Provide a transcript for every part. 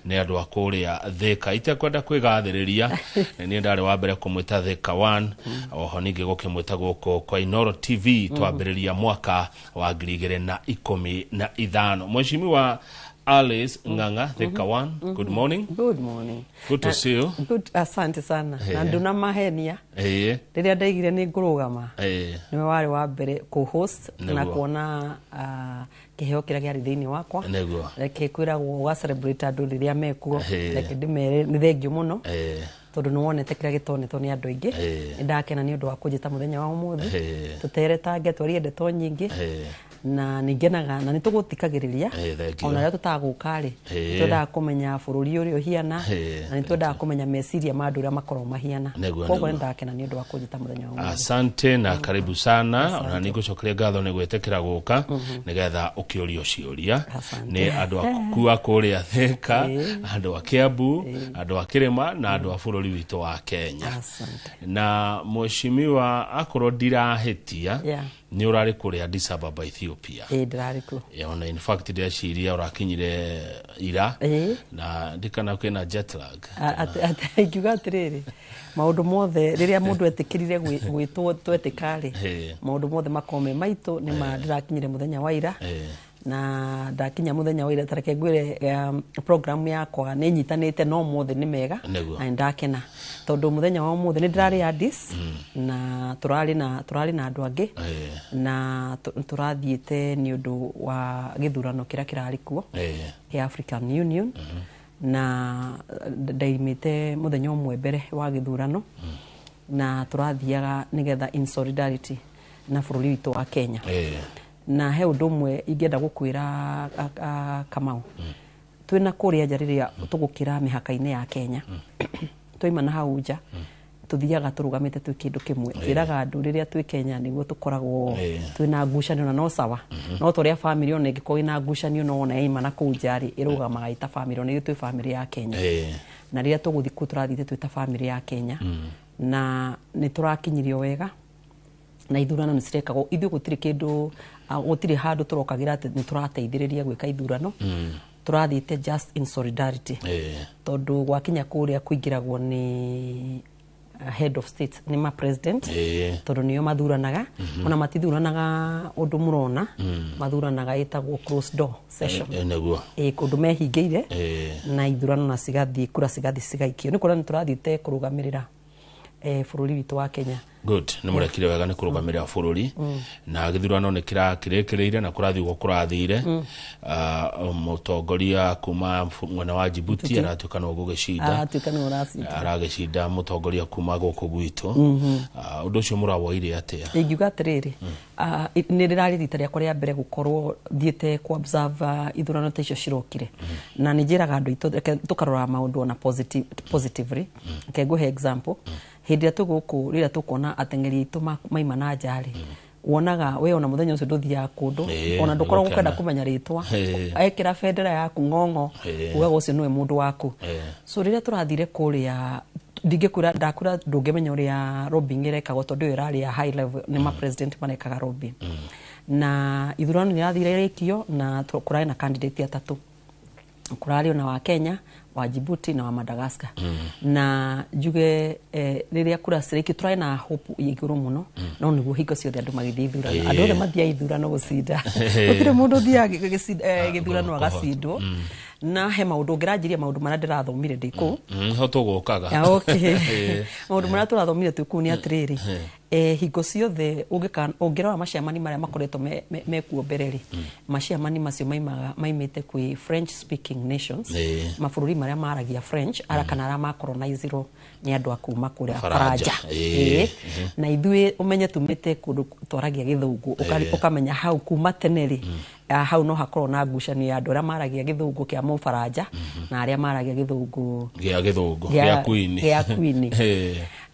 Nĩ andũ a kũrĩa Thĩka. Itekwenda kwĩgathĩrĩria, nĩ niĩ ndarĩ wa mbere kũmwĩta Thĩka 1, oho ningĩ gũkĩmwĩta gũkũ kwa Inooro TV twambĩrĩria mwaka wa 2015. Mheshimiwa Alice Ng'ang'a, Thĩka 1, good morning. Good morning. Good to see you. Good, asante sana. Na nduna mahenia. Rĩrĩa ndaigire nĩ ngũrũgama, nĩwe warĩ wa mbere kũ-host na kuona kĩheo kĩrĩa kĩarĩ thĩinĩ wakwa. Reke kwĩragwo ũga celebrate andũ rĩrĩa mekuo. Reke ndĩmere nĩ thengio mũno, tondũ nĩ wonete kĩrĩa gĩtonetwo nĩ andũ aingĩ. Nĩ ndakena nĩ ũndũ wa kũnjĩta mũthenya wa ũmũthĩ, tũteretange, twarie ndeto nyingĩ, na nĩ ngenaga na nĩ tũgũthikagĩrĩria. Thank you. Ona rĩrĩa tũtagũka rĩ, twendaga kũmenya bũrũri ũrĩa ũhiana, na nĩ twendaga kũmenya meciria ma andũ ũrĩa makoragwo mahiana. Koguo nĩ ndakena nĩ ũndũ wa kũnjĩta mũthenya wa ũmũthĩ. Asante na karibu sana. Ona nĩ ngũcokeria ngatho nĩ gwĩtĩkĩra gũka nĩgetha ũkĩũrio ciũria nĩ andũ aku a kũrĩa Thĩka, andũ a Kiambu, andũ a Kĩrĩma na andũ a bũrũri witũ wa Kenya. Asante. Na mheshimiwa, akorwo ndirahĩtia, nĩ ũrarĩ kũrĩa Addis Ababa, Ethiopia. Ĩĩ, ndĩrarĩ kuo. Ona in fact ndĩreciria ũrakinyire ira, na ndikana kwĩna jet lag. Ingiuga atĩrĩrĩ, maũndũ mothe rĩrĩa mũndũ etĩkĩrire gwĩtwo twetĩka-rĩ, maũndũ mothe makorwo me maitũ nĩ ma ndĩrakinyire mũthenya wa ira. Na ndakinya mũthenya wa ira, tareke ngwĩre, program yakwa nĩ nyitanĩte no mothe nĩ mega. Na nĩ ndakena tondũ mũthenya wa ũmũthĩ nĩ ndĩrarĩ Addis na tũrarĩ na andũ angĩ, na tũrathiĩte nĩ ũndũ wa gĩthurano kĩrĩa kĩrarĩ kuo kĩa African Union, na ndaimĩte mũthenya ũmwe mbere wa gĩthurano, na tũrathiaga nĩgetha in solidarity na bũrũri witũ wa Kenya. Na he ũndũ ũmwe ingĩenda gũkwĩra, Kamau, twĩna kũrĩa nja, rĩrĩa tũgũkĩra mĩhaka-inĩ ya Kenya, twaima na hau nja, tũthiaga tũrũgamĩte twĩ kĩndũ kĩmwe. Twĩraga andũ rĩrĩa twĩ Kenya nĩguo tũkoragwo twĩna ngucanio, na no sawa, no ta ũrĩa family ona ĩngĩkorwo ĩna ngucanio, no wona yaima na kũu nja rĩ, ĩrũgamaga ĩta family. Ona ithuĩ twĩ family ya Kenya, na rĩrĩa tũgũthiĩ kũu tũrathiĩte twĩ ta family ya Kenya, na nĩ tũrakinyirio wega na ithurano nĩ cirekagwo. Ithuĩ gũtirĩ kĩndũ, gũtirĩ handũ tũrokagĩra atĩ nĩ tũrateithĩrĩria gwĩka ithurano. Tũrathiĩte just in solidarity, tondũ gwakinya kũrĩa kũingĩragwo nĩ head of state, nĩ ma president, tondũ nĩo mathuranaga. Ona matithuranaga ũndũ mũrona, mathuranaga ĩtagwo closed door session. Ĩ, kũndũ mehingĩire, na ithurano na cigathiĩ, kura cigathiĩ cigaikio. Nĩ kuona nĩ tũrathiĩte kũrũgamĩrĩra bũrũri witũ wa Kenya. Good, nĩ mũrekire wega nĩ kũrũgamĩrĩra bũrũri, na gĩthurano nĩ kĩrakĩrĩkĩrĩire na kũrathiĩ ũguo kũrathire. Mũtongoria kuma mwena wa Djibouti aratuĩka nĩwe ũgũgĩcinda. Aratuĩka nĩwe ũracinda. Aragĩcinda mũtongoria kuma gũkũ gwitũ. Ũndũ ũcio mũrawoire atĩa? Ingiuga atĩrĩrĩ, nĩ rĩrarĩ rita rĩakwa rĩa mbere gũkorwo thiĩte ku observe ithurano ta icio cirokire, na nĩ njĩraga andũ aitũ, reke tũkarora maũndũ ona positively. Reke ngũhe example. Hĩndĩ ĩrĩa twĩ gũkũ, rĩrĩa tũkuona ateng'eri aitũ maima na nja rĩ, wonaga we ona mũthenya ũcio ndũthiaga kũndũ, ona ndũkoragwo nĩgũkena. Ũkwenda kũmenya rĩtwa. Ekĩra bendera yaku ng'ong'o, ugaga ũcio nĩwe mũndũ waku. So rĩrĩa tũrathire kũrĩa, ndingĩkwĩra, ndakwĩra ndũngĩmenya ũrĩa lobbying ĩrekagwo, tondũ ĩyo ĩrarĩ ya high level, nĩ ma president marekaga lobbying. Na ithurano nĩ irathire rĩkio na kũrarĩ na candidate atatũ, kũrarĩ ona wa Kenya, wa Djibouti na wa Madagascar. Na njuge rĩrĩa kura cirĩkio, tũrarĩ na hope ya igũrũ mũno, no nĩguo hingo ciothe andũ magĩthiĩ ithurano, andũ othe mathiaga ithurano gũcinda. Gũtirĩ mũndũ ũthiaga gĩthurano agacindwo. Na he maũndũ ũngĩranjiria, maũndũ marĩa ndĩrathomire ndĩ kũu. Ho tũgũkaga. Ah, okay. Maũndũ marĩa tũrathomire twĩ kũu nĩ atĩrĩrĩ, hingo ciothe ũngĩrora maciamani marĩa makoretwo mekuo mbere rĩ, maciamani macio maimaga maimĩte kwĩ French speaking nations, mabũrũri marĩa maragia French, ara kana arĩa makolonizirwo nĩ andũ a kuma kũrĩa Faranja. Faranja. Na ithuĩ ũmenye tumĩte kũndũ twaragia Gĩthũngũ. Ũkamenya hau kuma tene rĩ, hau no hakorwo na ngucanio ya andũ arĩa maragia Gĩthũngũ kĩa Mũfaranja na arĩa maragia Gĩthũngũ gĩa Gĩthũngũ gĩa Queen. Gĩa Queen.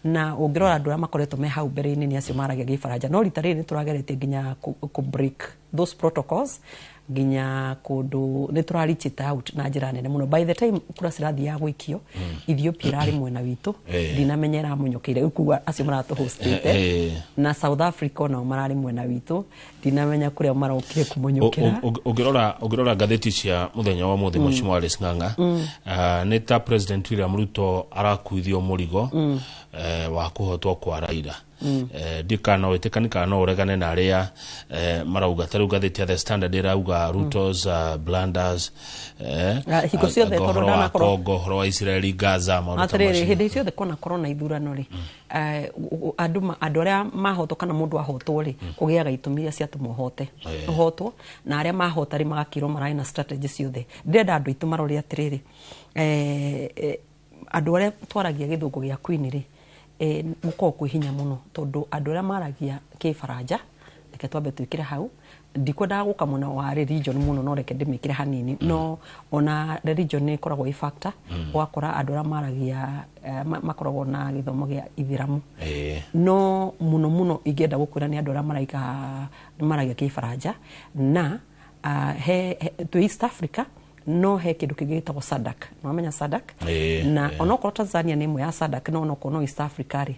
Na ũngĩrora andũ arĩa makoretwo me hau mbere-inĩ nĩ acio maragia Gĩbaranja, no rita rĩrĩ nĩ tũrageretie nginya kũ break those protocols. Nginya kũndũ nĩ tũra reach it out na njĩra nene mũno. By the time kura cirathiaga gũikio, Ethiopia ĩrarĩ mwena witũ. Ndinamenya ĩramũnyũkĩire rĩu kuga acio maratũhostĩte. Na South Africa onao mararĩ mwena witũ, ndinamenya kũrĩa marokire kũmũnyũkĩra. Ũngĩrora ngathĩti cia mũthenya wa mũthĩ, Mheshimiwa Alice Ng'ang'a, nĩ ta President William Ruto arakuithio mũrigo wa kũhotwo kwa Raila. Ndikana no wĩtĩkani kana no ũregane na arĩa marauga, ta rĩu ngathĩti ya The Standard ĩrauga Ruto's blunders. Hingo ciothe anga tondũ ũhoro wa Congo, ũhoro wa Israeli, Gaza, maũndũ ta Atĩrĩrĩ, macio. Hĩndĩ ciothe kona korwo na ithurano rĩ, andũ arĩa mahotwo kana mũndũ ahotwo rĩ, kũgĩaga itũmi iria ciatũma ũhote, ũhotwo, na arĩa mahota rĩ, magakĩrwo mararĩ na strategy ciothe. Ndĩrenda andũ aitũ marore atĩrĩrĩ, andũ arĩa twaragia gĩthũngũ gĩa Queen rĩ, gũkoragwo kwĩ hinya mũno, tondũ andũ arĩa maragia kĩbaranja, reke twambe twĩkĩre hau, ndikwendaga gũka mwena wa religion mũno, no reke ndĩmĩkĩre hanini. No ona religion nĩ ĩkoragwo ĩ factor. Ũgakora andũ arĩa maragia makoragwo na gĩthomo gĩa ithĩramu, no mũno mũno ingĩenda gũkwĩra nĩ andũ arĩa maraika maragia kĩbaranja na he twĩ East Africa, no he kĩndũ kĩngĩ gĩtagwo SADC. Nĩwamenya SADC? Na onokorwo Tanzania nĩ ĩmwe ya SADC, no onokorwo no East Africa rĩ,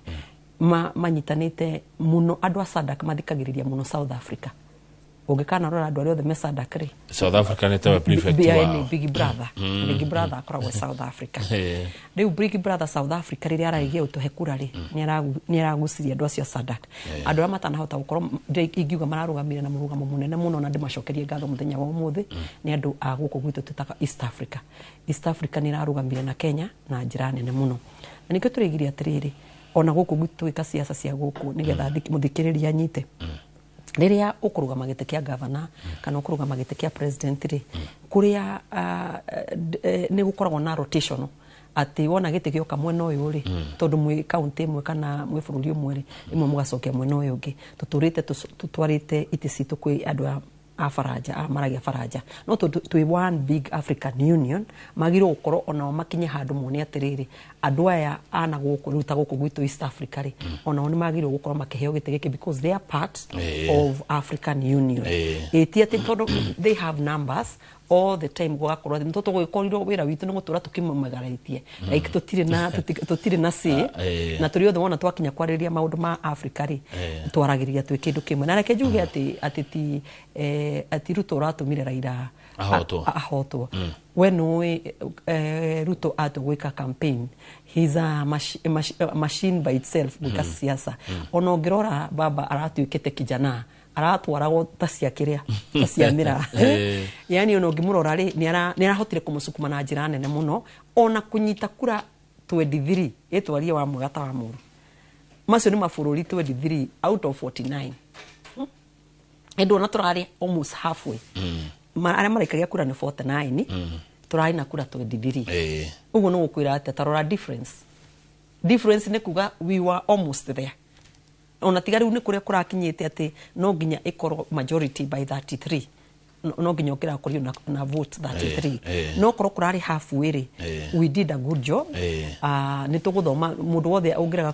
manyitanĩte mũno. Andũ a SADC mathikagĩrĩria mũno South Africa. Ũngĩkanarora andũ arĩa othe me SADC rĩ, South Africa nĩ tawe prefect BIN wao. Big Brother, Big Brother akoragwo South Africa. Rĩu Big Brother South Africa rĩrĩa arageria gũtũhe kura rĩ, nĩ araguciria andũ acio a SADC, andũ arĩa matanahota gũkorwo ingiuga mararũgamire na mũrũgamo mũnene mũno, na ndĩmacokerie ngatho mũthenya wa ũmũthĩ, nĩ andũ a gũkũ gwitũ twĩtaga East Africa. East Africa nĩ ĩrarũgamire na Kenya na njĩra nene mũno, na nĩkĩo tũrĩgirie atĩrĩrĩ, ona gũkũ gwitũ tũgĩka ciaca cia gũkũ, nĩgetha mũthikĩrĩria anyite, rĩrĩa ũkũrũgama gĩtĩ kĩa gavana kana ũkũrũgama gĩtĩ kĩa president rĩ, kũrĩa nĩ gũkoragwo na rotation, atĩ wona gĩtĩ gĩoka mwena ũyũ rĩ, tondũ mwĩ kaunti ĩmwe kana mwĩ bũrũri ũmwe rĩ, ĩmwe mũgacokia mwena ũyũ ũngĩ. Tũtũrĩte tũtwarĩte itĩ citũ kwĩ andũ a baranja, a maragia baranja, no tondũ twĩ one big African Union, magĩrĩirwo gũkorwo onao makinye handũ mone atĩrĩrĩ, andũ aya ana gũkũ rĩu ta gũkũ gwitũ East Africa rĩ, onao nĩ magĩrĩirwo gũkorwo makĩheo gĩtĩ gĩkĩ because they are part of African Union. Ĩ ti atĩ tondũ they have numbers all the time, gũgakorwo atĩ nĩ tũgũgĩkorirwo wĩra witũ nĩ gũtũra tũkĩmũmegarĩtie, like tũtirĩ na say. Na tũrĩ othe wona twakinya kwarĩrĩria maũndũ ma Africa rĩ, twaragĩrĩria twĩ kĩndũ kĩmwe. Na reke njuge atĩ ti atĩ Ruto ũratũmire Raila Ahotwo. Ahotwo. We nũĩ Ruto atũ gwĩka campaign, he's a machine by itself gwĩka siasa. Ona ũngĩrora baba aratuĩkĩte kijana aratwaragwo ta cia kĩrĩa, ta cia mĩraa. Yani ona ũngĩmũrora rĩ, nĩ arahotire kũmũcukuma na njĩra nene mũno, ona kũnyita kura 23 ĩtwarie wa mwega ta wa mũru. Macio nĩ mabũrũri 23 out of 49. Ĩndĩ ona tũrarĩ almost halfway. Arĩa maraikagia kura nĩ 49, tũrarĩ na kura 23. Ũguo nĩ gũkwĩra atĩ tarora difference nĩ kuga we were almost there. Ona tiga rĩu nĩ kũrĩa kũrakinyĩte atĩ no nginya ĩkorwo majority by 33, no nginya ũkĩrakorio na vote 33. No korwo kũrarĩ halfway rĩ, we did a good job. Nĩ tũgũthoma mũndũ wothe ũngĩrega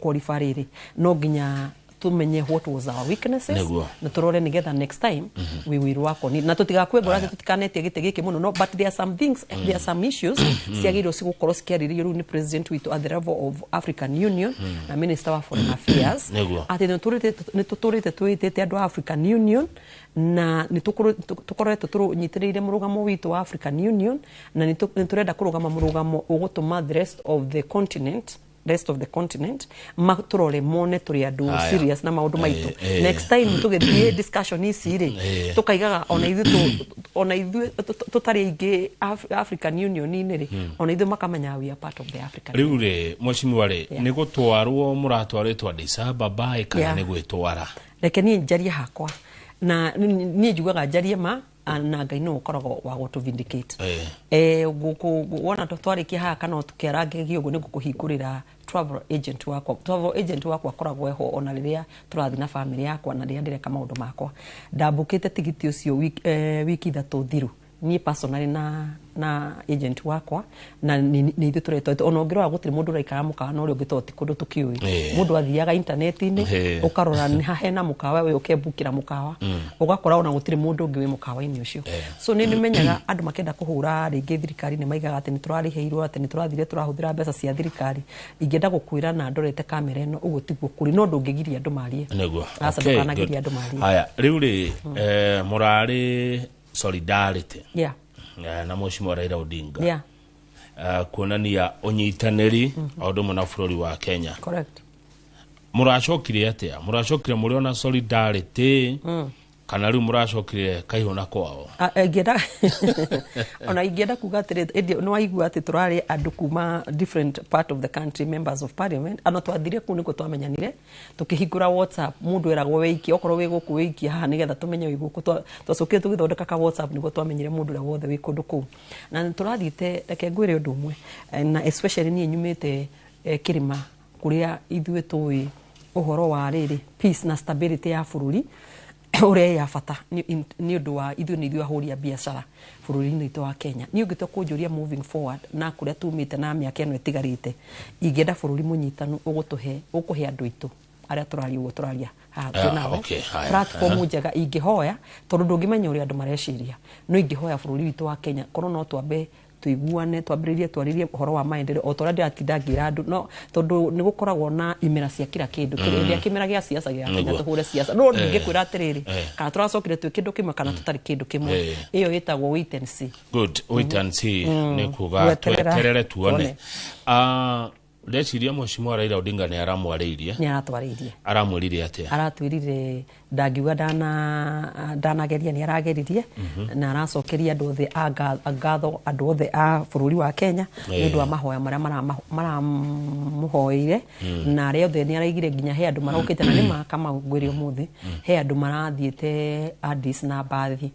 qualify rĩrĩ, no nginya tumenye what was our weaknesses na turore nigetha next time we will work on it, na tutigakue ngoro atĩ tutikanetie gĩtĩ gĩkĩ mũno. No, but there are some things, there are some issues ciagĩrĩirwo cigũkorwo cikĩarĩrĩrio rĩu nĩ president witũ at the level of African Union na minister wa foreign affairs, atĩ nĩ tũtũrĩte twĩtĩte andũ a African Union, na nĩ tũkoretwo tũnyitĩrĩire mũrũgamo witũ wa African Union, na nĩ tũrenda kũrũgama mũrũgamo ũgũtũma the rest of the continent, matũrore mone tũrĩ andũ serious na maũndũ maitũ. Next time tũgĩthiĩ discussion ici rĩ, tũkaigaga ona ithuĩ ona ithuĩ tũtarĩ aingĩ African Union-inĩ rĩ, ona ithuĩ makamenya we are part of the African. Rĩu rĩ, mheshimiwa rĩ, nĩ gũtwarwo mũratwarĩtwo Addis Ababa ĩ, kana nĩ gwĩtwara? Reke niĩ njarie hakwa, na niĩ njugaga njarie ma, na Ngai nĩwe ũkoragwo wa gũtũ vindicate. Wona twarĩkia haha kana tũkĩarangegia ũguo, nĩ ngũkũhingũrĩra travel agent wakwa. Travel agent wakwa akoragwo eho ona rĩrĩa tũrathiĩ na family yakwa na rĩrĩa ndĩreka maũndũ makwa. Ndambũkĩte tigiti ũcio wiki 3 thiru. Niĩ personally na agent wakwa na nĩ ithuĩ tũretwo. Ona ũngĩrora gũtirĩ mũndũ ũraikara mũkawa na ũrĩa ũngĩ, tondũ ti kũndũ tũkĩũĩ. Mũndũ athiaga intaneti-inĩ, ũkarora nĩ ha hena mũkawa, we ũkembukĩra mũkawa, ũgakora ona gũtirĩ mũndũ ũngĩ wĩ mũkawa-inĩ ũcio. So nĩ nĩmenyaga andũ makĩenda kũhũra rĩngĩ thirikari nĩ maigaga atĩ nĩ tũrarĩhĩirwo, atĩ nĩ tũrathire tũrahũthĩra mbeca cia thirikari. Ingĩenda gũkwĩra na ndorete kamera ĩno, ũguo tiguo kũrĩ, no ndũngĩgiria andũ marie. Aca, ndũkanagirie andũ marie. Haya, rĩu rĩ, mũrarĩ solidarity na Mheshimiwa Raila Odinga, kuonania ũnyitanĩri o ũndũ ũmwe na bũrũri wa Kenya. Mũracokire atĩa? Mũracokire mũrĩ ona solidarity kana rĩu mũracokire kaihũ na kwao? Ah, ingĩenda ona ingĩenda kuga atĩrĩ, ĩndĩ nĩ waigua atĩ tũrarĩ andũ kuma different part of the country, members of parliament. Ano twathire kũu nĩkuo twamenyanire, tukĩhingũra WhatsApp. Mũndũ eragwo wĩikie okorwo wĩ gũkũ, wĩikie haha nĩgetha tũmenye wĩ gũkũ. Twacokire tũgĩthondeka ka WhatsApp nĩguo twamenyire mũndũ ũrĩa wothe wĩ kũndũ kũu. Na nĩ tũrathiĩte, reke ngwĩre ũndũ ũmwe, na especially niĩ nyumĩte kĩrĩma kũrĩa ithuĩ tũĩ ũhoro wa rĩrĩ peace na stability ya bũrũri ũrĩa ĩ ya bata nĩ ũndũ wa ithuĩ nĩ ithuĩ ahũri a biacara bũrũri-inĩ witũ wa Kenya. Niĩ ũngĩtua kũnjũria moving forward na kũrĩa tumĩte na mĩaka ĩno ĩtigarĩte, ingĩenda bũrũri mũnyitanu ũgũtũhe, ũkũhe andũ aitũ arĩa tũraria ũguo tũraria haha twĩ nawe okay, haya, platform njega. Ingĩhoya, tondũ ndũngĩmenya ũrĩa andũ mareciria, no ingĩhoya bũrũri witũ wa Kenya korwo no twambe tuiguane, twambĩrĩrie twarĩrie ũhoro wa maendeleo o ta ũrĩa ndĩratinda ngĩra andũ. No tondũ nĩ gũkoragwo na imera cia kila kĩndũ, hĩndĩ ya kĩmera gĩa siasa gĩgakinya tũhũre siasa. No ndingĩkwĩra atĩrĩrĩ kana tũracokire twĩ kĩndũ kĩmwe kana tũtarĩ kĩndũ kĩmwe. Ĩyo ĩtagwo wait and see. Good, wait and see nĩ kuga Gweterera. tweterere tuone. Tuone. Ah, ndeciria Mheshimiwa Raila Odinga nĩ aramwarĩirie. Nĩ aratwarĩirie. Aramwĩrire atĩa? Aratwĩrire ndangiuga ndanageria, nĩ arageririe na aracokeria andũ othe a ngatho, andũ othe a bũrũri wa Kenya nĩ ũndũ wa mahoya marĩa maramũhoeire na arĩa othe. Nĩ araigire nginya he andũ marokĩte, na nĩ ma Kamau ngwĩre ũmũthĩ he andũ marathiĩte Addis na mbathi,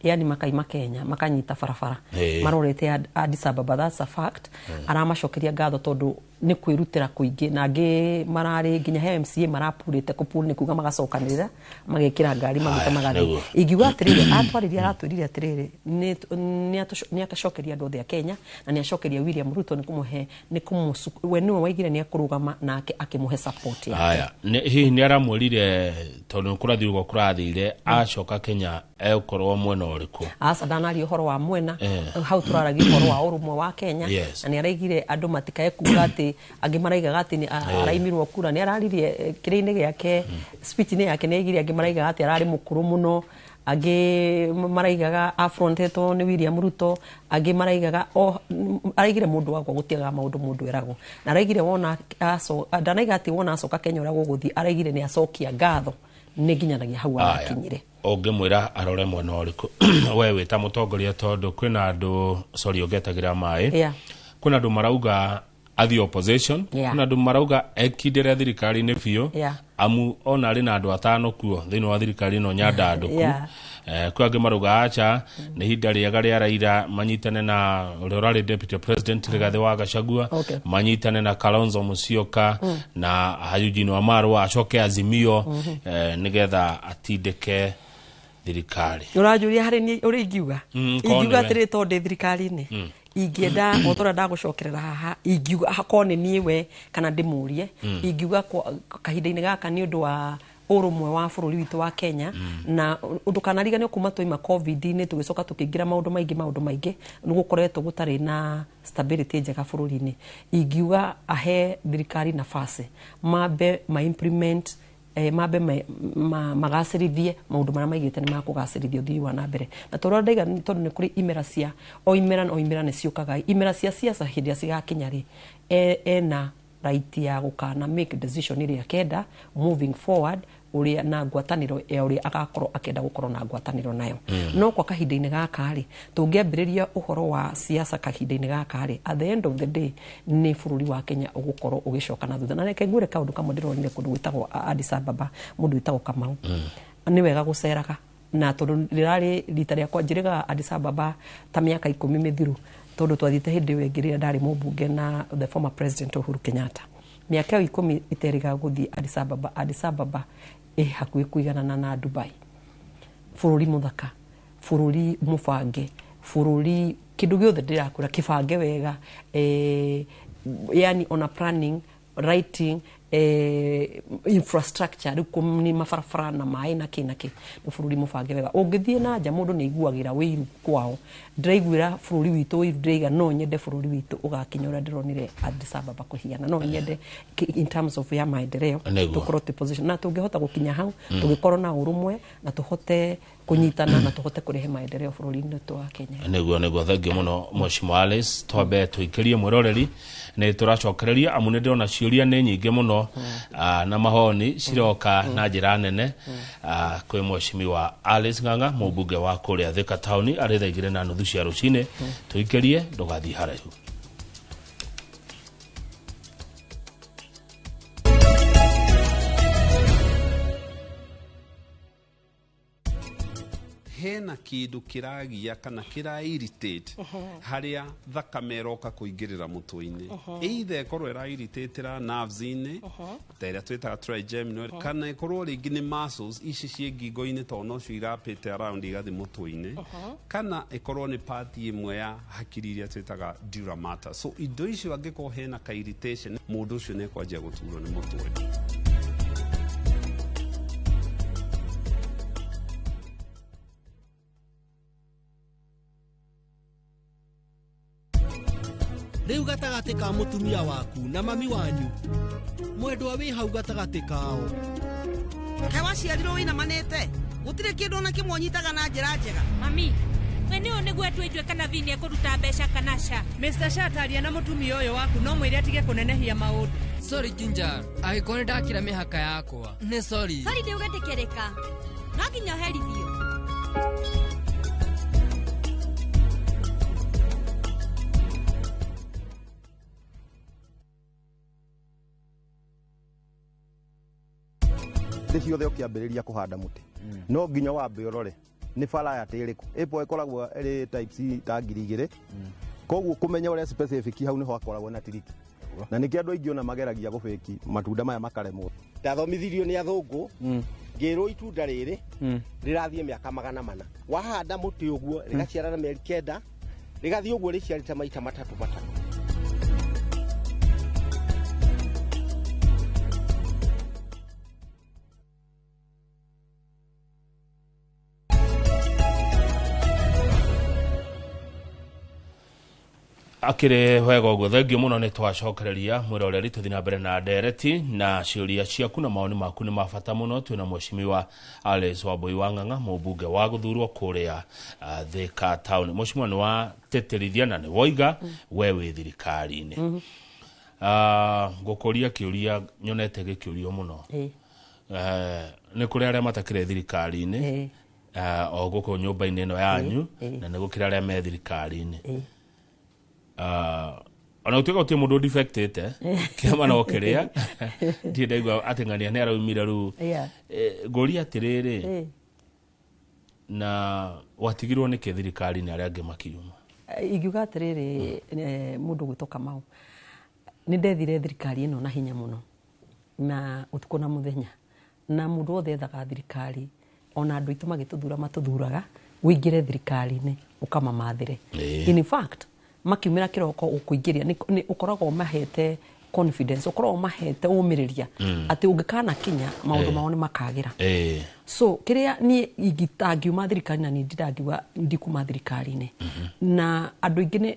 yani makaima Kenya makanyita barabara marorete Addis Ababa. That's a fact. Aramacokeria ngatho tondũ nĩ kwĩrutĩra kũingĩ, na angĩ mararĩ nginya he MCA marapurĩte, kũpur nĩ kuga magacokanĩrĩra magekĩra ngari maguta Haya, magathiĩ. Ingiuga atĩrĩrĩ, atwarĩria, aratwĩrire atĩrĩrĩ nĩ akacokeria andũ othe a Kenya na nĩ acokeria William Ruto nĩ kũmũhe nĩ kũmũ we nĩwe waigire nĩ akũrũgama nake akĩmũhe support yake. Haya, hihi nĩ aramwĩrire, tondũ nĩ kũrathiĩ ũguo kũrathire, acoka Kenya egũkorwo mwena ũrĩkũ? Aca, ndanaria ũhoro wa mwena. Hau tũraragia ũhoro wa ũrũmwe wa Kenya. Na nĩ araigire andũ matikae kuga atĩ angĩ maraigaga atĩ nĩ araimirwo kura. Nĩ araririe kĩrĩa-inĩ gĩake, speech-inĩ yake, nĩ aigire angĩ maraigaga atĩ ararĩ mũkũrũ mũno, angĩ maraigaga afrontetwo nĩ William Ruto, angĩ maraigaga o araigire mũndũ wakwa gũtiagaga maũndũ mũndũ eragwo. Na araigire wona ndanaiga atĩ wona acoka Kenya ũrĩa gũgũthiĩ, araigire nĩ acokia ngatho nĩ nginyanagia hau arakinyire. Ũngĩmwĩra arore mwena ũrĩkũ we wĩ ta mũtongoria? Tondũ kwĩna andũ, sorry, ũngetagĩra maĩ. Kwĩna andũ marauga athiĩ opposition. Kwĩna andũ marauga ekindĩre thirikari-inĩ biũ, amu ona arĩ na andũ atano kuo thĩinĩ wa thirikari ĩno nyandandũku. Kwĩ angĩ marauga aca, nĩ ihinda rĩega rĩa Raila manyitane na ũrĩa ũrarĩ deputy president Rigathĩ wa Gachagua, manyitane na Kalonzo Musyoka na Eugene Wamalwa, acoke Azimio, nĩgetha atindĩke thirikari. Ũranjũria harĩ niĩ ũrĩa ingiuga? Korwo Ingiuga nĩwe. atĩrĩ, tondũ ndĩ thirikari-inĩ, ingĩenda o torĩa ndagũcokerera haha, ingiuga akorwo nĩ niĩ we kana ndĩmũrie, ingiuga kahinda-inĩ gaka nĩ ũndũ wa ũrũmwe wa bũrũri witũ wa Kenya, na ndũkanariganĩrwo kuma twaima COVID-inĩ tũgĩcoka tũkĩingĩra maũndũ maingĩ, maũndũ maingĩ nĩ gũkoretwo gũtarĩ na stability njega bũrũri-inĩ. Ingiuga ahe thirikari nafasi mambe ma implement, mambe magacĩrithie maũndũ marĩa maigĩte nĩ makũgacĩrithia ũthii wa na mbere. Na tondũ ndaiga tondũ nĩ kũrĩ imera cia o imera o imera nĩ ciũkaga, imera cia siasa, hĩndĩ ĩrĩa cigakinya rĩ, ena right ya gũkana make decision ĩrĩa akenda moving forward, ũrĩa na ngwatanĩro ya ũrĩa agakorwo akĩenda gũkorwo na ngwatanĩro nayo. No kwa kahinda-inĩ gaka rĩ, tũngĩambĩrĩria ũhoro wa siasa kahinda-inĩ gaka rĩ, at the end of the day nĩ bũrũri wa Kenya ũgũkorwo ũgĩcoka na thutha. Na reke ngwĩre kaũndũ kamwe ndĩronire kũndũ gwĩtagwo Addis Ababa, mũndũ wĩtagwo Kamau. Nĩ wega gũceraga, na tondũ rĩrarĩ rita rĩakwa njĩrĩga Addis Ababa ta mĩaka 10 mĩthiru, tondũ twathiĩte hĩndĩ ĩyo ĩngĩ rĩrĩa ndarĩ mũmbunge na the former president Uhuru Kenyatta. Mĩaka ĩyo 10 iterĩga gũthiĩ Addis Ababa. Addis Ababa ĩ hakuhĩ kũiganana na Dubai, bũrũri mũthaka, bũrũri mũbange. Bũrũri kĩndũ gĩothe ndĩrakwĩra kĩbange wega, yani ona planning, writing, infrastructure, rĩu nĩ mabarabara na maĩ na kĩ na kĩ, nĩ bũrũri mũbange wega. Ũngĩthiĩ na nja mũndũ nĩ aiguagĩra wĩiru kwao. Ndĩraiguĩra bũrũri witũ wĩiru, ndĩraiga no nyende bũrũri witũ ũgakinya ũrĩa ndĩronire Addis Ababa kũhiana. No nyende in terms of ya maendeleo tũkorwo twĩ position na tũngĩhota gũkinya hau, tũgĩkorwo na ũrũmwe na tũhote kũnyitana na tũhote kũrehe maendeleo bũrũri-inĩ witũ wa Kenya. Nĩguo thengiũ mũno Mheshimiwa Alice. Twambe tũikĩrie mwĩroreri, nĩ tũracokereria amu nĩ ndĩrona ciũria nĩ nyingĩ mũno, na mahoni ciroka na njĩra nene, kwĩ Mheshimiwa Alice Ng'ang'a, mũmbunge wa kũrĩa Thika Town, arĩ thaa 2:30 cia rũcinĩ. Tũikĩrie, ndũgathiĩ haraihu. Hena kindu kiragia kana kira irritate haria thakame iroka kuingirira mutwe-ini, either ikorwo ira irritate nerves-ini ta iria twitaga trigeminal, kana ikorwo ringi ni muscles ici ciĩ ngingo-inĩ tondũ nocio irapĩte around igathi mutwe-ini, kana ikorwo ni part imwe ya hakiri iria twitaga dura mater. So indo icio angĩkorwo hena ka irritation, mũndũ ũcio nĩ ekwanjia gũturwo nĩ mũtwe. Rĩu gatagatĩ ka mũtumia waku na mami wanyu, mwendwa wĩ hau gatagatĩ kao. Kaĩ waciarirwo wĩinamanĩte? Gũtirĩ kĩndũ ona kĩmwe ũnyitaga na njĩra njega. Mami, we nĩ ũũ nĩguo twĩjue kana Vini ekũruta mbeca kana ca. Mr. Shat, aria na mũtumia ũyũ waku no mwĩre atige kũnenehia maũndũ. Sorry Ginger, angĩkorwo nĩ ndakĩra mĩhaka yakwa. Nĩ sorry. Sorry ndĩũgĩtĩkĩrĩka. No nginya ũherithio. Thĩ ciothe ũkĩambĩrĩria kũhanda mũtĩ no nginya wambe ũrore nĩ variety ĩrĩkũ. Apple ĩkoragwo ĩrĩ types ta 2000, koguo kũmenya ũrĩa specific hau nĩho hakoragwo na tiriki, na nĩkĩo andũ aingĩ ona mageragia gũbĩki matunda maya makaremwo. Ndathomithirio nĩ athũngũ, ngĩrwo itunda rĩrĩ rĩrathiĩ mĩaka 400. Wahanda mũtĩ ũguo rĩgaciarana mĩeri 9, rĩgathiĩ ũguo rĩciarĩte maita matatũ matatũ. Akĩrĩ wega ũguo, thengiũ mũno. Nĩ twacokereria mwĩroreri, tũthiĩ na mbere na ndereti na ciũria ciaku na mawoni maku nĩ ma bata mũno. Twĩna Mheshimiwa Alice Wambui wa Ng'ang'a, mũmbunge wa gũthurwo kũrĩa Thika Town. Mheshimiwa, nĩ watĩtĩrithia na nĩ woiga we wĩ thirikari-inĩ. Ngũkũria kĩũria nyonete gĩkĩũrio mũno. Nĩ kũrĩ arĩa matakĩrĩ thirikari-inĩ, o gũkũ nyũmba-inĩ ĩno yanyu, na nĩ gũkĩrĩ arĩa me thirikari-inĩ. Ona gũtuĩka gũtirĩ mũndũ defectĩte kĩama no kĩrĩa ndirĩ ndaigua atĩ ng'ania nĩ araumire rĩu. Ngũria atĩrĩrĩ, na watigirwo nĩkĩ thirikari-inĩ arĩa angĩ makiuma? Ingiuga atĩrĩrĩ, mũndũ gwĩtwo Kamau, nĩ ndethire thirikari ĩno na hinya mũno na ũtukũ na mũthenya, na mũndũ wothe ethaga thirikari, ona andũ aitũ magĩtũthura matũthuraga ũingĩre thirikari-inĩ ũkamamathĩre. In fact, makiumĩra kĩroko ũkũingĩria nĩ ũkoragwo mahete confidence, ũkoragwo mahete ũmĩrĩria atĩ ũngĩkana kinya maũndũ mao nĩ makagĩra. So kĩrĩa niĩ ingitangiuma thirikari na niĩ ndindangiuga ndikuma thirikari-inĩ, na andũ aingĩ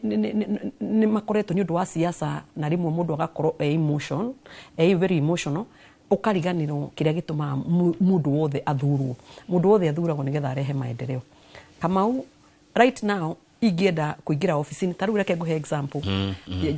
nĩ makoretwo nĩ ũndũ wa siasa, na rĩmwe mũndũ agakorwo e emotion, e very emotional, ũkariganĩrwo kĩrĩa gĩtũmaga mũndũ wothe athurwo. Mũndũ wothe athuragwo nĩgetha arehe maendeleo. Kamau, right now ingĩenda kũingĩra ofici-inĩ ta rĩu, reke ngũhe example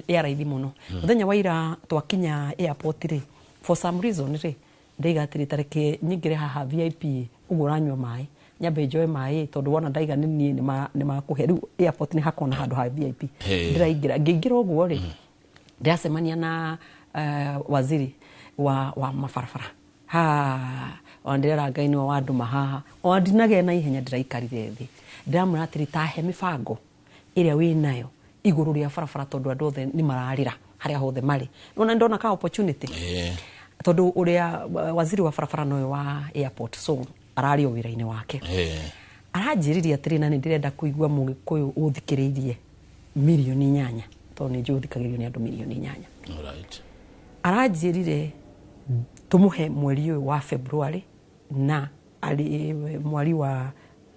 ya raithi mũno. Mũthenya wa ira twakinya airport rĩ, for some reason rĩ, ndaiga atĩrĩ, ta reke nyingĩre haha VIP ũguo ũranyua maĩ, nyambe njoe maĩ, tondũ wona ndaiga nĩ niĩ nĩ makũhe. Rĩu airport nĩ hakoragwo na handũ ha VIP. Ndĩraingĩra, ngĩingĩra ũguo rĩ, ndĩracemania na waziri wa mabarabara. Ha, ona ndĩrera Ngai nĩwe wandũma haha. Ona ndinagĩa na ihenya, ndĩraikarire thĩ, ndĩramwĩra atĩrĩ, tahe mĩbango ĩrĩa wĩnayo igũrũ rĩa barabara, tondũ andũ othe nĩ mararĩra harĩa hothe marĩ. Nĩwona ndona ka opportunity, tondũ ũrĩa waziri wa barabara nowe wa airport, so ararĩ o wĩra-inĩ wake. Aranjĩrire atĩrĩ, na nĩ ndĩrenda kũigua Mũgĩkũyũ ũthikĩrĩirie 8 million, tondũ nĩ njũĩ ũthikagĩrĩrio nĩ andũ 8 million. Aranjĩrire tũmũhe mweri ũyũ wa February na arĩ mweri wa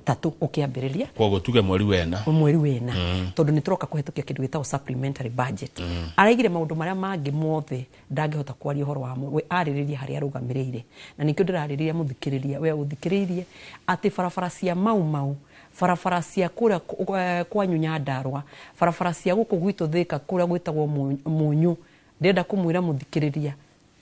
3 ũkĩambĩrĩria. Koguo tuge mweri wena. Mweri wena, tondũ nĩ tũroka kũhetũkia kĩndũ gĩtagwo supplementary budget. Araigire maũndũ marĩa mangĩ mothe ndangĩhota kwaria ũhoro wamo, we arĩrĩria harĩa arũgamĩrĩire, na nĩkĩo ndĩrarĩrĩria mũthikĩrĩria, we ũthikĩrĩirie, atĩ barabara cia Mau Mau, barabara cia kũrĩa kwanyu Nyandarũa, barabara cia gũkũ gwitũ Thĩka, kũrĩa gwĩtagwo Mũnyũ. Ndĩrenda kũmwĩra mũthikĩrĩria,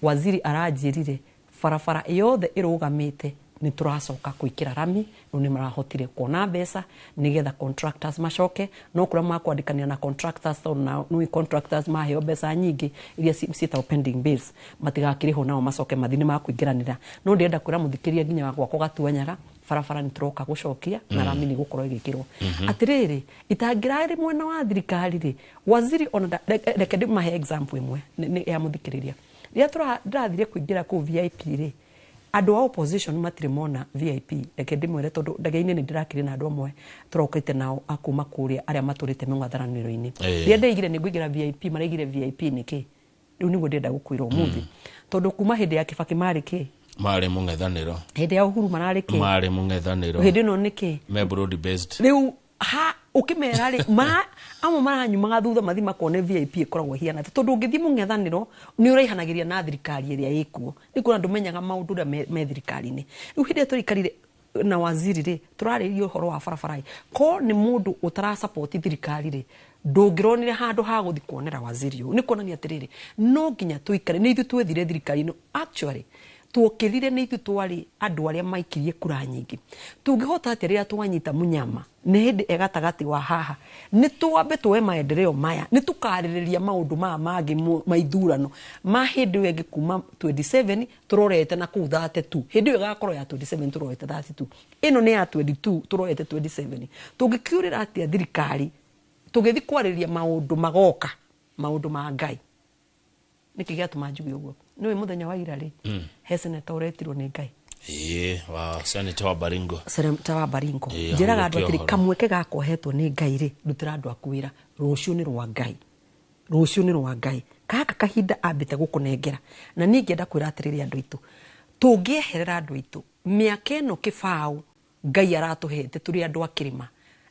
waziri aranjĩrire barabara yothe ĩrũgamĩte nĩ tũracoka gwĩkĩra rami. Rĩu nĩ marahotire kuona mbeca nĩgetha contractors macoke, no kũrĩa makwandĩkanĩra na contractors, tondũ nao nĩ contractors maheo mbeca nyingĩ iria ciĩtagwo pending bills, matigakĩrĩhwo nao macoke mathi nĩ makũingĩranĩra. No ndĩrenda kwĩra mũthikĩrĩria nginya wa gwakwa Gatuanyaga, barabara nĩ tũroka gũcokia na rami nĩ gũkorwo ĩgĩkĩrwo. Atĩrĩrĩ, itangĩrarĩ mwena wa thirikari rĩ, waziri ona reke ndĩmahe example ĩmwe ya mũthikĩrĩria. Rĩrĩa ndĩrathire kũingĩra kũu VIP rĩ, andũ a opposition matirĩ mona VIP. Reke ndĩmwĩre, tondũ ndege-inĩ nĩ ndĩrakĩrĩ na andũ amwe tũrokĩte nao a kuma kũrĩa arĩa matũrĩte mĩng'athanĩro-inĩ. Rĩrĩa ndeigire nĩ ngũingĩra VIP, maraigire VIP nĩkĩ? Rĩu nĩguo ndĩrenda gũkwĩra ũmũthĩ, tondũ kuma hĩndĩ ya Kibaki marĩ kĩ? Marĩ mũng'ethanĩro. Hĩndĩ ya Uhuru mararĩ kĩ? Marĩ mũng'ethanĩro. Hĩndĩ ĩno nĩ kĩ? Me broad based. Rĩu ha ũkĩmera rĩ, amwe maranyumaga thutha mathi makone VIP ĩkoragwo ĩhiana atĩa, tondũ ũngĩthiĩ mũng'ethanĩro nĩ ũraihanagĩria na thirikari ĩrĩa ĩkuo, nĩ kuona ndũmenyaga maũndũ ũrĩa me thirikari-inĩ. Rĩu hĩndĩ ĩrĩa tũraikarire na waziri rĩ, tũrarĩrĩria ũhoro wa barabara ĩ ko nĩ mũndũ ũtarasapoti thirikari rĩ, ndũngĩronire handũ ha gũthi kuonera waziri ũyũ. Nĩ kuonania atĩrĩrĩ, no nginya tũikare nĩ ithuĩ twethire thirikari ĩno. Actually tuokĩrire nĩ ithuĩ twarĩ andũ arĩa maikirie kura nyingĩ. Tũngĩhota atĩa rĩrĩa twanyita mũnyama nĩ hĩndĩ e gatagatĩ wa haha? Nĩ twambe tuoe maendeleo maya, nĩ tũkarĩrĩria maũndũ maya mangĩ ma ithurano ma hĩndĩ ĩyo ĩngĩ kuma 27 tũrorete na kũu 32. Hĩndĩ ĩyo ĩgakorwo ya 27 tũrorete 32, ĩno nĩ ya 22 tũrorete 27. Tũngĩkiũrĩra atĩa thirikari tũgĩthiĩ kwarĩrĩria maũndũ magoka, maũndũ ma Ngai? Nĩkĩ gĩatũma njuge ũguo? Nĩũĩ mũthenya wa ira rĩ, he seneta ũretirwo nĩ Ngai. Ĩĩ, wa senator wa Baringo. Seneta wa Baringo. Ĩĩ, Njĩraga andũ ahurũke atĩrĩ, ũhoro. Kamweke gakwa hetwo nĩ Ngai rĩ, ndutĩra andũ aku wĩra. Rũciũ nĩ rwa Ngai, rũciũ nĩ rwa Ngai. Gaka kahinda ambĩte gũkũnengera, na niĩ ngĩenda kwĩra atĩrĩrĩ, andũ aitũ, tũngĩeherera andũ aitũ mĩaka ĩno kĩbaũ Ngai aratũhete tũrĩ andũ a kĩrĩma,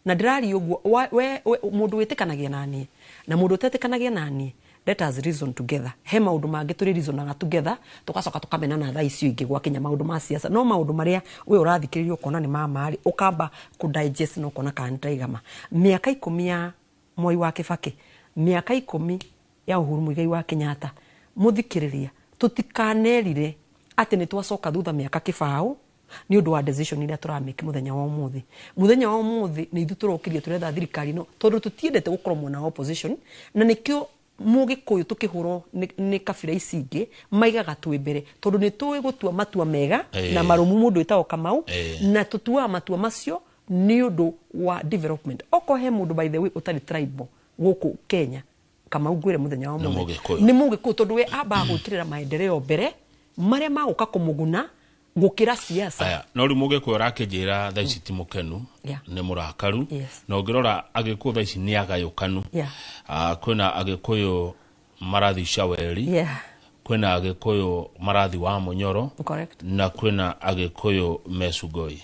na ndĩraria ũguo we, mũndũ wĩtĩkanagia na niĩ na mũndũ ũtetĩkanagia na niĩ, let us reason together. He maũndũ mangĩ tũrĩ reasonaga together, tũgacoka tũkamenana thaa icio ingĩ gwakinya maũndũ ma siasa. No maũndũ marĩa we ũrathikĩrĩria ũkona nĩ ma marĩ, ũkamba kũ digest na ũkona kana nĩ ndaigama. Mĩaka 10 ya Mwai wa Kĩbakĩ, mĩaka 10 ya Uhuru Muigai wa Kenyatta, mũthikĩrĩria, tũtikanerire atĩ nĩ twacoka thutha mĩaka 20 nĩ ũndũ wa decision iria tũramĩke mũthenya wa ũmũthĩ. Mũthenya wa ũmũthĩ nĩ ithuĩ tũrokĩria tũretha thirikari ĩno, tondũ tũtiendete gũkorwo mwena wa opposition, na nĩkĩo Mũgĩkũyũ tũkĩhũrwo nĩ kabira ici ingĩ maigaga twĩ mbere, tondũ nĩ tũĩ gũtua matua mega na marũmu. Mũndũ wĩtagwo Kamau, na tũtuaga matua macio nĩ ũndũ wa development. Okorwo he mũndũ, by the way, ũtarĩ tribal gũkũ Kenya, Kamau, ngwĩre mũthenya wa Nĩ ũmũthĩ, Mũgĩkũyũ. Nĩ Mũgĩkũyũ, tondũ we ambaga gwĩkĩrĩra maendeleo mbere marĩa magũka kũmũguna gũkĩra siasa. Aya, no rĩu Mũgĩkũyũ ũrakĩnjĩra thaa ici ti mũkenu, nĩ mũrakaru. Na ũngĩrora Agĩkũyũ thaa ici nĩ agayũkanu. Ah, kwĩna Agĩkũyũ marathi Caweri, kwĩna Agĩkũyũ marathi wa Mũnyoro, na kwĩna Agĩkũyũ mecungoi.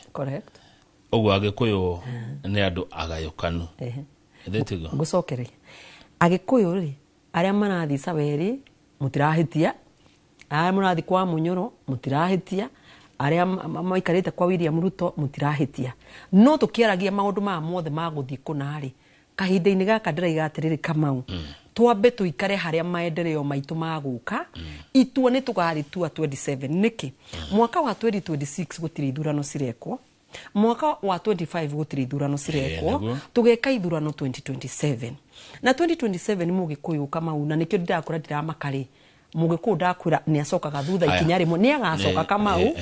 Ũguo Agĩkũyũ nĩ andũ agayũkanu. Ĩthĩ tiguo? Ngũcokereria, Agĩkũyũ rĩ, arĩa marathiĩ Caweri mũtirahĩtia, arĩa mũrathiĩ kwa Mũnyoro mũtirahĩtia, arĩa maikarĩte kwa William Ruto mũtirahĩtia. No tũkĩaragia maũndũ maya mothe ma gũthiĩ kũna rĩ, kahinda-inĩ gaka ndĩraiga atĩrĩrĩ, Kamau, twambe tũikare harĩa maendeleo maitũ magũka. Itua nĩ tũgarĩtua 27. Nĩkĩ mwaka wa 2026 gũtirĩ ithurano cirekwo? Mwaka wa 25 gũtirĩ ithurano cirekwo. Tũgeka ithurano 2027, na 2027 Mũgĩkũyũ Kamau, na nĩkĩo ndĩrakũra ndiramaka rĩ, Mũgĩkũyũ ndakwĩra nĩ acokaga thutha Aya. ikinya rĩmwe, nĩ agacoka, Kamau,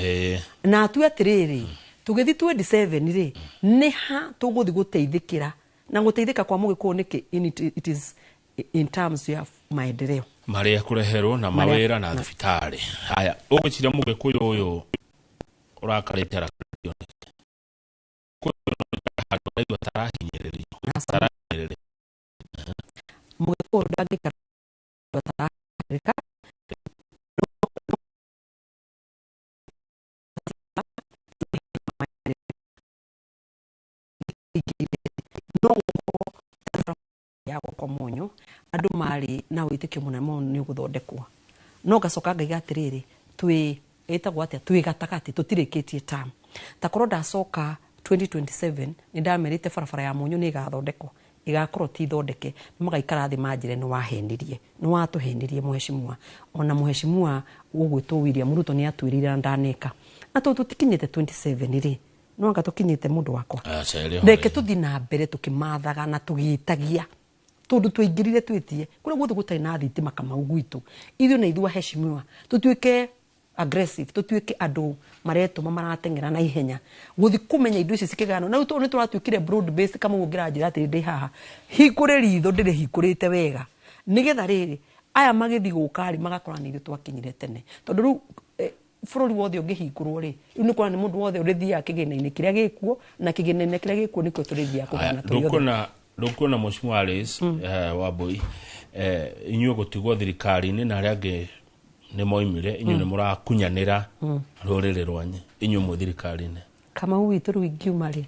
na atue atĩrĩrĩ, tũgĩthiĩ 27 rĩ, nĩ ha tũgũthiĩ gũteithĩkĩra? Na gũteithĩka kwa Mũgĩkũyũ nĩkĩ? It is in terms ya maendeleo. Marĩa kũreherwo na mawĩra na thibitarĩ. Haya, ũgwĩciria Mũgĩkũyũ ũyũ ũrakarĩte arakarĩtio nĩkĩ? Handũ araigua tarahinyĩrĩrio, tarahinyĩrĩrio. Mũgĩkũyũ ndangĩikara atarahĩka. No gũkorwo ya gwakwa Mũnyũ, andũ marĩ na wĩtĩkio mũnene mũno nĩ ũgũthondekwo, no ngacoka ngaiga atĩrĩrĩ, twĩ ĩtagwo atĩa, twĩ gatagatĩ, tũtirĩkĩtie term. Ta korwo ndacoka 2027, nĩ ndamerĩte barabara ya Mũnyũ nĩ ĩgathondekwo, ĩgakorwo ti thondeke, nĩ magaikara thĩ manjĩre nĩ wahenirie, nĩ watũhenirie mũheshimiwa. Ona mũheshimiwa ũgwĩtwo William Ruto nĩ atwĩrĩire na ndaneka, na tondũ tũtikinyĩte 27 rĩ, no anga tũkinyĩte, mũndũ wakwa. Aca, ĩrĩ ho. Reke tũthiĩ na mbere tũkĩmathaga na tũgĩtagia, tondũ twaingĩrire twĩtie kũrĩa guothe gũtarĩ na thitima. Kamau, gwitũ ithuĩ na ithuĩ aheshimiwa tũtuĩke aggressive, tũtuĩke andũ maretũma marateng'era na ihenya gũthi kũmenya indo ici cikĩgayanwo. Na rĩu tondũ nĩ tũratuĩkire broad based, Kamau, ũngĩranjĩra atĩrĩ ndĩ haha hingũre ritho, ndĩrĩhingũrĩte wega, nĩgetha rĩrĩ aya magĩthiĩ gũka rĩ, magakora nĩ ithuĩ twakinyire tene, tondũ rĩu bũrũri wothe ũngĩhingũrwo rĩ, rĩu nĩ kuona nĩ mũndũ wothe ũrĩthiaga kĩgĩna-inĩ kĩrĩa gĩkuo, na kĩgĩna-inĩ kĩrĩa gĩkuo nĩkĩo tũrĩthiaga kũgana tũrĩ othe. Ndũkuona Mheshimiwa Alice Wambui, inyuĩ gũtigwo thirikari-inĩ na arĩa angĩ nĩ moimire, inyuĩ nĩ mũrakunyanĩra rũrĩrĩ rwanyu inyuĩ mwĩ thirikari-inĩ? Kamau witũ, rĩu ingiuma rĩ,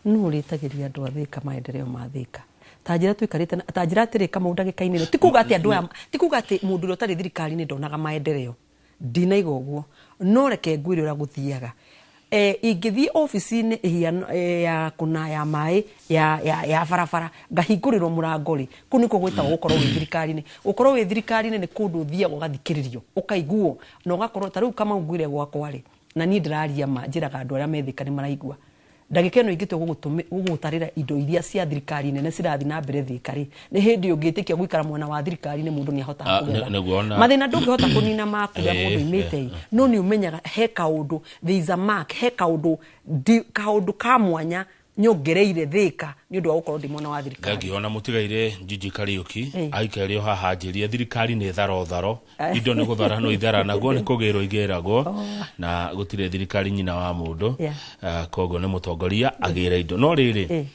nũ ũrĩtagĩria andũ a Thĩka maendeleo ma Thĩka? Ta njĩra tũikarĩte ta njĩra atĩrĩ, Kamau, ndagĩka-inĩ ĩno, ti kuga atĩ andũ aya, ti kuga atĩ mũndũ ũrĩa ũtarĩ thirikari-inĩ ndonaga maendeleo, ndinaiga ũguo, no reke ngwĩre ũrĩa gũthiaga. Ingĩthiĩ obici-inĩ ĩhiano ya kũna ya maĩ ya barabara, ngahingũrĩrwo mũrango rĩ, kũu nĩkuo gwĩtagwo gũkorwo wĩ thirikari-inĩ. Gũkorwo wĩ thirikari-inĩ nĩ kũndũ ũthiaga ũgathikĩrĩrio, ũkaiguo na ũgakorwo ta rĩu. Kamau, ngwĩre gwakwa rĩ, na niĩ ndĩraria ma, njĩraga andũ arĩa me Thĩka nĩ maraigua, ndagĩka ĩno ingĩtua gũgũtarĩra indo iria cia thirikari nene cirathiĩ na mbere Thĩka rĩ, nĩ hĩndĩ ũngĩtĩkia gũikara mwena wa thirikari nĩ mũndũ nĩ ahotaga kũgetha. Nĩguo Mathĩna ndũngĩhota kũnina ma kũrĩa mũndũ oimĩte ĩ, no nĩ ũmenyaga he kaũndũ, there is a mark, he kaũndũ kaũndũ ka mwanya nyongereire Thĩka nĩ ũndũ wa gũkorwo ndĩ mwena wa thirikari. Thengiũ. Ona mũtigaire Njinji Kariũki aikere o haha anjĩrie thirikari nĩ tharo tharo, indo nĩ gũtharanwo itharanagwo, nĩ kũgĩrwo igĩragwo, na gũtirĩ thirikari nyina wa mũndũ. Koguo nĩ mũtongoria agĩre indo, no rĩrĩ,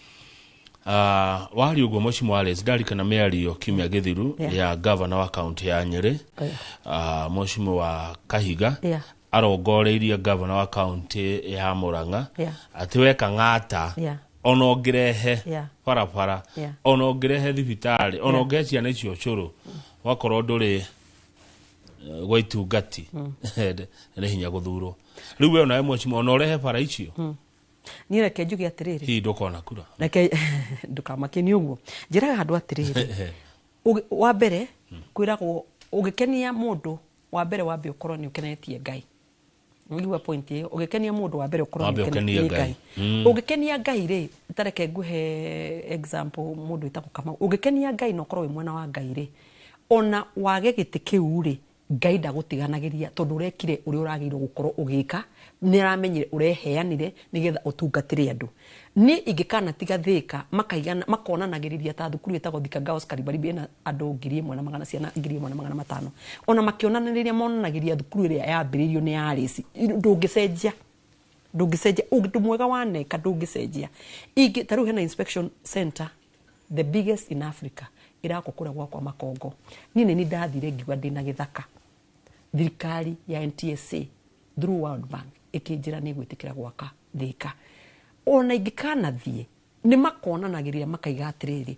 waria ũguo, Mheshimiwa Alice, ndarikana mĩario kiumia gĩthiru ya gavana wa kaunti ya Nyĩrĩ, Mheshimiwa Kahiga, arongoreirie gavana wa kaunti ya Murang'a atĩ weka ng'ata, ona ũngĩrehe barabara, ona ũngĩrehe thibitarĩ, ona ũngĩhe ciana icio cũrũ, wakorwo ndũrĩ gwa itungati, nĩ hinya gũthurwo. Rĩu we onawe, mheshimiwa, ona ũrehe bara icio, Niĩ reke njuge atĩrĩrĩ, hihi ndũkona kura. Reke ndũkamakie nĩ ũguo njĩraga andũ atĩrĩrĩ, wa mbere kwĩragwo ũgĩkenia mũndũ wa mbere, wambe ũkorwo nĩ ũkenetie Ngai. Ũigua point ĩyo? Ũgĩkenia mũndũ wa mbere, ũkorwo Wambe nĩ ũkenie nĩ Ngai. Ũngĩkenia Ngai rĩ, tareke nguhe example, mũndũ wĩtagwo Kamau, ũngĩkenia Ngai na ũkorwo wĩ mwena wa Ngai rĩ, ona wage gĩtĩ kĩu rĩ, Ngai ndagũtiganagĩria, tondũ ũrekire ũrĩa ũragĩrĩirwo gũkorwo ũgĩka, nĩ aramenyire ũreheanire nĩgetha ũtungatĩre andũ. Niĩ ingĩkanatiga Thĩka makaigana makonanagĩrĩria ta thukuru ĩtagwo Thika Girls Karibaribi ĩna andũ 1,000 na magana ciana 1,500, ona makĩonanĩrĩria monanagĩria thukuru ĩrĩa yambĩrĩirio nĩ Alice. Ndũngĩcenjia, ndũngĩcenjia ũndũ mwega waneka, ndũngĩcenjia. Ingĩ ta rĩu hena inspection center, the biggest in Africa, ĩrakwo kũrĩa gwakwa Makongo. Niĩ nĩ ndathire ngiuga ndĩna gĩthaka, thirikari ya NTSA through World Bank ĩkĩnjĩra nĩ gwĩtĩkĩra gwaka Thĩka. Ona ingĩkanathiĩ nĩ makonanagĩrĩria makaiga atĩrĩrĩ,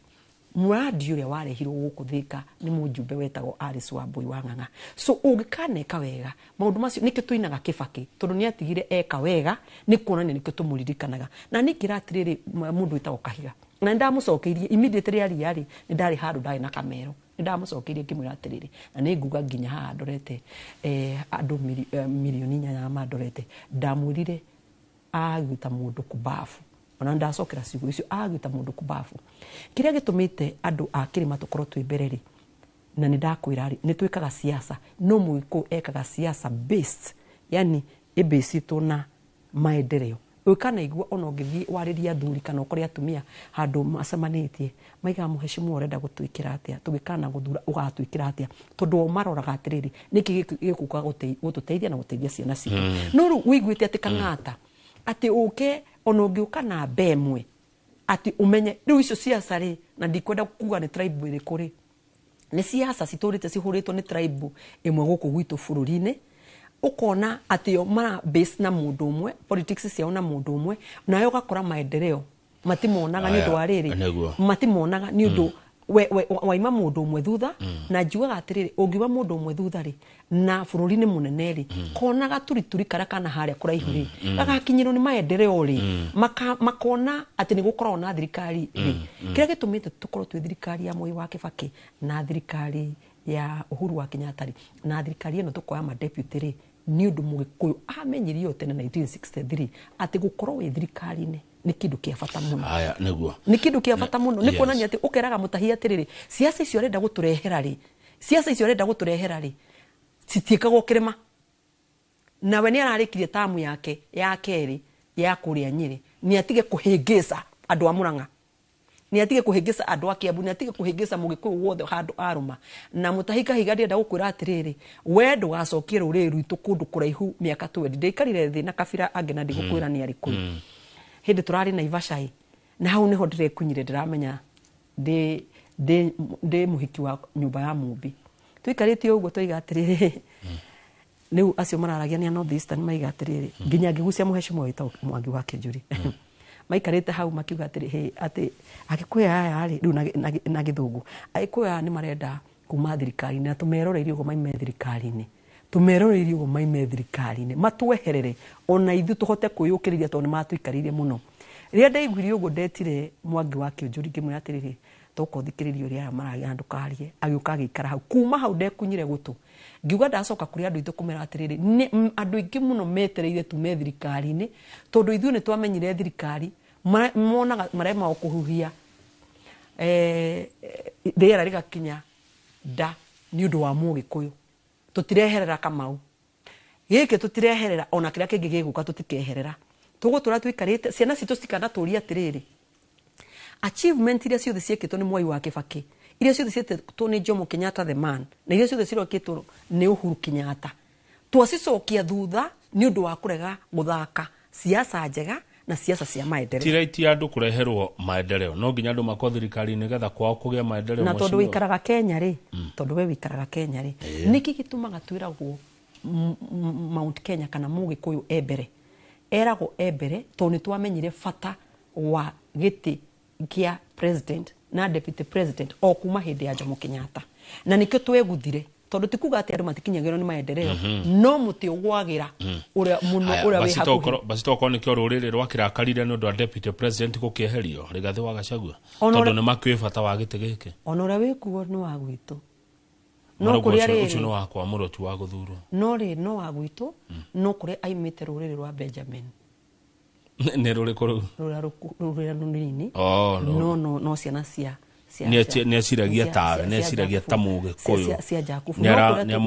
mũrandi ũrĩa warehirwo gũkũ Thĩka nĩ mũjumbe wetagwo Alice Wambui wa Ng'ang'a. So ũngĩkaneka wega maũndũ macio, nĩkĩo tũinaga Kĩbakĩ, tondũ nĩ atigire eka wega, nĩ kuonania nĩkĩo tũmũririkanaga. Na niĩ ngĩra atĩrĩrĩ, mũndũ wĩtagwo Kahiga, na nĩ ndamũcokeirie immediately aria rĩ, nĩ ndarĩ handũ ndarĩ na kamero, nĩ ndamũcokeirie ngĩmwĩra atĩrĩrĩ, na nĩ nguga nginya haha ndorete andũ mirioni 8 mandorete, ndamwĩrire agĩta mũndũ kubabu, ona ndacokera ciugo icio, agĩta mũndũ kubabu. Kĩrĩa gĩtũmĩte andũ a kĩrĩma tũkorwo twĩ mbere rĩ, na nĩ ndakwĩra rĩ, nĩ twĩkaga siasa, no mũgĩkũyũ ekaga siasa based, yani ĩbĩcĩtwo na maendeleo. Ũkanaigua ona ũngĩthiĩ warĩrie athuri kana ũkore atumia handũ macemanĩtie, maigaga, "Mũheshimiwa, ũrenda gũtwĩkĩra atĩa? Tũgĩkana gũthura ũgatwĩkĩra atĩa?" Tondũ o maroraga atĩrĩrĩ, nĩkĩ gĩkĩ gĩgũka gũtũteithia na gũteithia ciana citũ. No rĩu wĩiguĩte atĩ Kang'ata atĩ ũke, ona ũngĩũka na mbe ĩmwe Atĩ ũmenye rĩu icio ciaca rĩ, na ndikwenda kuga nĩ tribe ĩrĩkũ rĩ, nĩ ciaca citũrĩte cihũrĩtwo nĩ tribe ĩmwe gũkũ gwitũ bũrũri-inĩ. Ũkona atĩ o mara base na mũndũ ũmwe, politics ciao na mũndũ ũmwe, nawe ũgakora maendeleo matimonaga nĩ ũndũ wa rĩrĩ, matimonaga nĩ ũndũ we waima mũndũ ũmwe thutha. Na njugaga atĩrĩrĩ, ũngiuma mũndũ ũmwe thutha rĩ, na bũrũri nĩ mũnene rĩ, kona gaturituri karĩa kana harĩa kũraihu rĩ, gagakinyĩrwo nĩ maendeleo rĩ, makona atĩ nĩ gũkoragwo na thirikari rĩ. Kĩrĩa gĩtũmĩte tũkorwo twĩ thirikari ya Moi wa Kibaki na thirikari ya Uhuru wa Kenyatta rĩ, na thirikari ĩno tũkoya ma deputy rĩ, nĩ ũndũ Mũgĩkũyũ amenyirio tene 1963 atĩ gũkorwo wĩ thirikari-inĩ nĩ kĩndũ kĩa bata mũno. Haya, nĩguo. Nĩ kĩndũ kĩa bata mũno. Nĩ kuonania atĩ ũkeraga Mũtahi atĩrĩrĩ, ciaca icio arenda gũtũrehera rĩ, ciaca icio arenda gũtũrehera rĩ, citiĩkagwo kĩrĩma. Nawe nĩ ararĩkirie tamu yake ya kerĩ ya kũrĩa Nyĩrĩ, nĩ atige kũhĩngĩca andũ a Mũrang'a, nĩ atige kũhĩngĩca andũ a Kiambu, nĩ atige kũhĩngĩca Mũgĩkũyũ wothe handũ arũma. Na Mũtahi Kahiga ndĩrenda gũkwĩra atĩrĩrĩ, we ndũgacokie rũrĩrĩ rwitũ kũndũ kũraihu mĩaka 20. Ndĩikarire thĩ na kabira angĩ na ndigũkwĩra nĩ arĩkũ. Hĩndĩ tũrarĩ Naivasha ĩ, na hau nĩho ndĩrekunyire, ndĩramenya ndĩ mũhiki wa nyũmba ya Mũmbi. Tũikarĩte ũguo tũiga atĩrĩrĩ, rĩu acio mararagia nĩ a North Eastern, maiga atĩrĩrĩ, nginya ngĩgucia mũhecimwa wĩtagwo Mwangi wa Kĩnjũri. Maikarĩte hau makiuga atĩrĩ, atĩ Agĩkũyũ aya rĩ, rĩu na Gĩthũngũ, Agĩkũyũ aya nĩ marenda kuma thirikari-inĩ, na tũmeroreirie ũguo maime thirikari-inĩ, tũmeroreirie ũguo maime thirikari-inĩ, matweherere ona ithuĩ tũhote kwĩyũkĩrĩria, tondũ nĩ matũikarĩire mũno. Rĩrĩa ndaiguire ũguo, ndetire Mwangi wa Kĩũnjũri ngĩmwĩra atĩrĩrĩ, toka ũthikĩrĩrie ũrĩa aya maragia na ndũkarie. Agĩũka agĩikara hau. Kuma hau ndekunyire gũtũ, ngiuga ndacoka kũrĩ andũ aitũ kũmera atĩrĩrĩ, andũ aingĩ mũno metereire tume thirikari-inĩ, tondũ ithuĩ nĩ twamenyire thirikari monaga maremagwo kũhuhia rĩera rĩgakinya nda nĩ ũndũ wa Mũgĩkũyũ. Tũtireherera Kamau gĩkĩ, tũtireherera ona kĩrĩa kĩngĩ gĩgũka, tũtikeherera, tũgũtũra tũikarĩte. Ciana citũ cikanatũria atĩrĩrĩ, achievement iria ciothe ciĩkĩtwo nĩ Mwai wa Kibaki, iria ciothe ciĩkĩtwo nĩ Jomo Kenyatta the man, na iria ciothe cirekĩtwo nĩ Uhuru Kenyatta, twacicokia thutha nĩ ũndũ wa kũrega gũthaka siasa njega na siasa cia maendeleo. Ti right ya andũ kũreherwo maendeleo, no nginya andũ makorwo thirikari-inĩ nĩgetha kwao kũgĩa maendeleo. Na tondũ wĩikaraga Kenya rĩ, tondũ we wĩikaraga Kenya rĩ, nĩkĩ gĩtũmaga twĩragwo Mount Kenya kana Mũgĩkũyũ e mbere? Eragwo e mbere tondũ nĩ twamenyire bata wa gĩtĩ kĩa president na deputy president o kuma hĩndĩ ya Jomo Kenyatta, na nĩkĩo tweguthire, tondũ ti kuga atĩ andũ matikinyagĩrwo nĩ maendeleo, no mũtĩ ũgwagĩra ũrĩa mũno ũrĩa wĩ hakuhĩ. Basi tokorwo nĩkĩo rũrĩrĩ rwakĩrakarire nĩ ũndũ wa deputy president gũkĩeherio Rigathĩ wa Gachagua, tondũ nĩ makĩũĩ bata wa gĩtĩ gĩkĩ. Ona ũrĩa wĩkuo nĩ wa gwitũ, no kũrĩa rĩrĩ ũcio nĩ wa kwamũrwo, ti wa gũthurwo. No rĩ, no wa gwitũ, no kũrĩa aimĩte rũrĩrĩ rwa Benjamin. Nĩ rũrĩkũ rũu? Rũrĩa rũnini. No no no ciana cia nĩ eciragia tawe, nĩ eciragia ta Mũgĩkũyũ cia Jakubu. No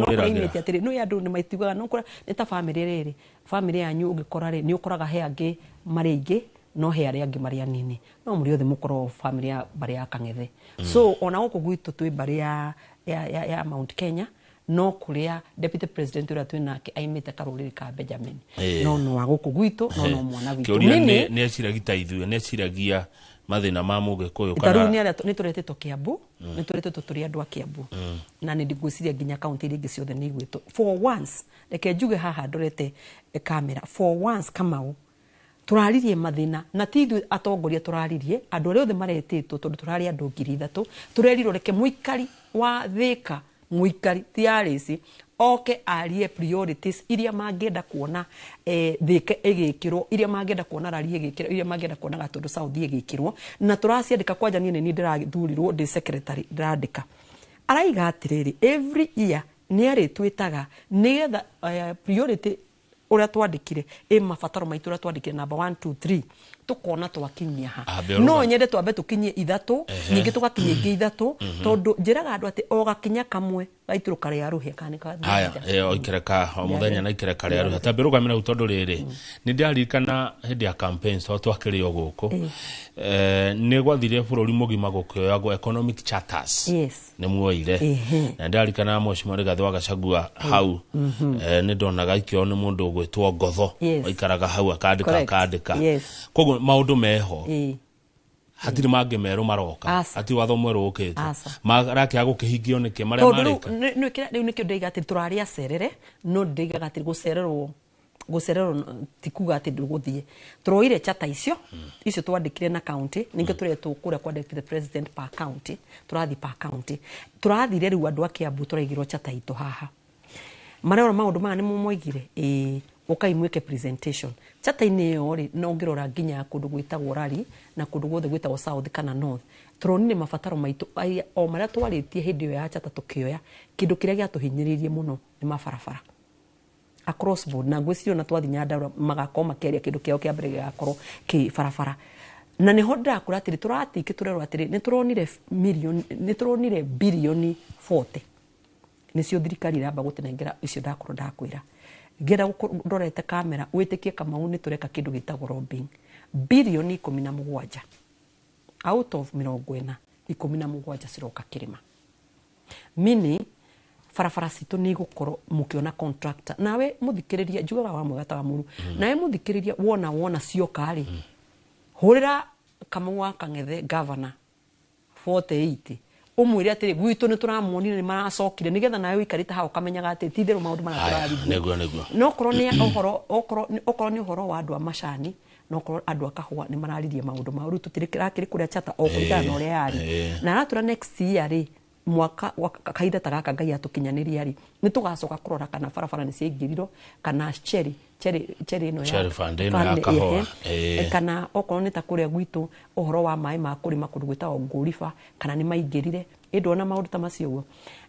kũrĩa atĩrĩ, no andũ nĩ maitugaga, no kũrĩa nĩ ta famĩlĩ rĩrĩ, famĩlĩ yanyu ũngĩkora rĩ, nĩ ũkoraga he angĩ marĩ aingĩ, no he arĩa angĩ marĩ anini, no mũrĩ othe mũkorwo famĩlĩ ya mbarĩ ya Kang'ethe. So ona gũkũ gwitũ twĩ mbarĩ ya Mount Kenya, no kũrĩa deputy president ũrĩa twĩ nake aimĩte karũrĩrĩ ka Benjamin, no wa gũkũ gwitũ, no mwana witũ. Kĩũria nĩ eciragia ta ithuĩ, nĩ eciragia mathĩna ma Mũgĩkũyũ? Kana rĩu nĩ tũretĩtwo Kiambu, nĩ tũretĩtwo tũrĩ andũ a Kiambu, na nĩ ndigwĩciria nginya kaunti iria ingĩ ciothe nĩ igwĩtwo. For once, reke njuge haha ndorete kamera, for once Kamau, tũraririe mathĩna, na ti ithuĩ atongoria tũraririe, andũ arĩa othe maretĩtwo, tondũ tũrarĩ andũ 3,000, tũrerirwo reke mũikari wa Thĩka, mũikari ti arĩci, oke arie priorities iria mangĩenda kuona Thĩka ĩgĩkĩrwo, iria mangĩenda kuona Rari ĩgĩkĩrwo, iria mangĩenda kuona Gatũndũ South ĩgĩkĩrwo, na tũraciandĩka. Kwanja niĩ nĩ niĩ ndĩrathurirwo ndĩ secretary, ndĩrandĩka. Araiga atĩrĩrĩ, every year nĩ arĩtwĩtaga nĩgetha priority ũrĩa twandĩkire, ĩ mabataro maitũ ũrĩa twandĩkire, number 1 2 3, tũkona twakinyia ha. No nyende twambe tũkinyie 3, ningĩ tũgakinyia ingĩ 3, tondũ njĩraga andũ atĩ o gakinya kamwe gaitũrũka rĩa rũhĩa kana nĩ haya o ikereka o mũthenya na ikereka rĩa rũhĩa. Tambe rũgamĩra hau, tondũ rĩrĩ nĩ ndĩraririkana hĩndĩ ya campaigns tondũ twakĩrĩ o gũkũ, nĩ gwathire bũrũri mũgima gũkĩoyagwo economic charters, nĩ muoire, na ndĩraririkana Mheshimiwa Rigathĩ wa Gachagua hau, nĩ ndonaga ikĩoywo nĩ mũndũ ũgwĩtwo Ngotho, waikaraga hau akandĩka akandĩka, koguo maũndũ meho. Hatirĩ mangĩ merũ maroka. Aca. Hatirĩ watho mwerũ ũkĩte. Aca. Marakĩaga gũkĩhingio nĩkĩ marĩa Tondũ rĩu marĩka? rĩu nĩkĩo ndĩiga atĩ tũrarĩ acerere, no ndĩigaga atĩ gũcererwo ti kuga atĩ ndũgũthiĩ. Tũroire chata icio icio twandĩkire na county, ningĩ tũretwo kũrĩa kwa deputy president per county, tũrathiĩ per county. Tũrathire rĩu andũ a Kiambu tũraigĩrwo chata itũ haha. Marora maũndũ maya nĩmo moigire, ĩĩ ũkai mwĩke presentation. Chata-inĩ ĩyo rĩ, no ũngĩrora nginya kũndũ gwĩtagwo Rari na kũndũ guothe gwĩtagwo South kana North, tũronire mabataro maitũ o marĩa twarĩtie hĩndĩ ĩyo ya chata tũkĩoya. Kĩndũ kĩrĩa gĩatũhinyĩrĩirie mũno nĩ mabarabara across board, na ngwĩciria ona twathiĩ Nyandarua magakorwo makĩaria kĩndũ kĩao kĩa mbere gĩgakorwo kĩ barabara. Na nĩho ndĩrakũra atĩrĩ, tũratiki tũrerwo atĩrĩ, nĩtũronire million, nĩtũronire birioni 40 nĩcio thirikari ĩramba gũtũnengera. Icio ndakorwo ndakwĩra ngĩenda ndorete kamera wĩtĩkie Kamau nĩ tũreka kĩndũ gĩtagwo lobbying. Birioni 17 out of 40, 17 ciroka kĩrĩma, meaning barabara citũ nĩ igũkorwo mũkĩona contractor. Nawe mũthikĩrĩria, njugaga wa mwega ta wa mũru, nawe mũthikĩrĩria, wona cioka rĩ, hũrĩra Kamau wa Kang'ethe governor 48 ũmwĩre atĩrĩ, gwitũ nĩ tũramonire nĩ maracokire, nĩgetha nawe ũikarĩte hau ũkamenyaga atĩ ti itherũ maũndũ marĩa Haya, tũrarithia. Nĩguo. No okorwo nĩ ũhoro, okorwo nĩ ũhoro wa andũ a macani, no okorwo andũ a kahũa nĩ mararirie maũndũ mao, rĩu tũtirakĩrĩ kũrĩa chata o kũringana na ũrĩa yarĩ. Na aratwĩra next year rĩ, mwaka wa kahinda ta gaka Ngai atũkinyanĩria rĩ, nĩ tũgacoka kũrora kana barabara nĩ ciaingĩrirwo, kana cherry ĩno ya Cherry fund ĩno ya kahũa. Kana okorwo nĩ ta kũrĩa gwitũ ũhoro wa maĩ ma kũrĩma kũndũ gwĩtagwo Ngũriba, kana nĩ maingĩrire ĩndĩ ona maũndũ ta macio ũguo,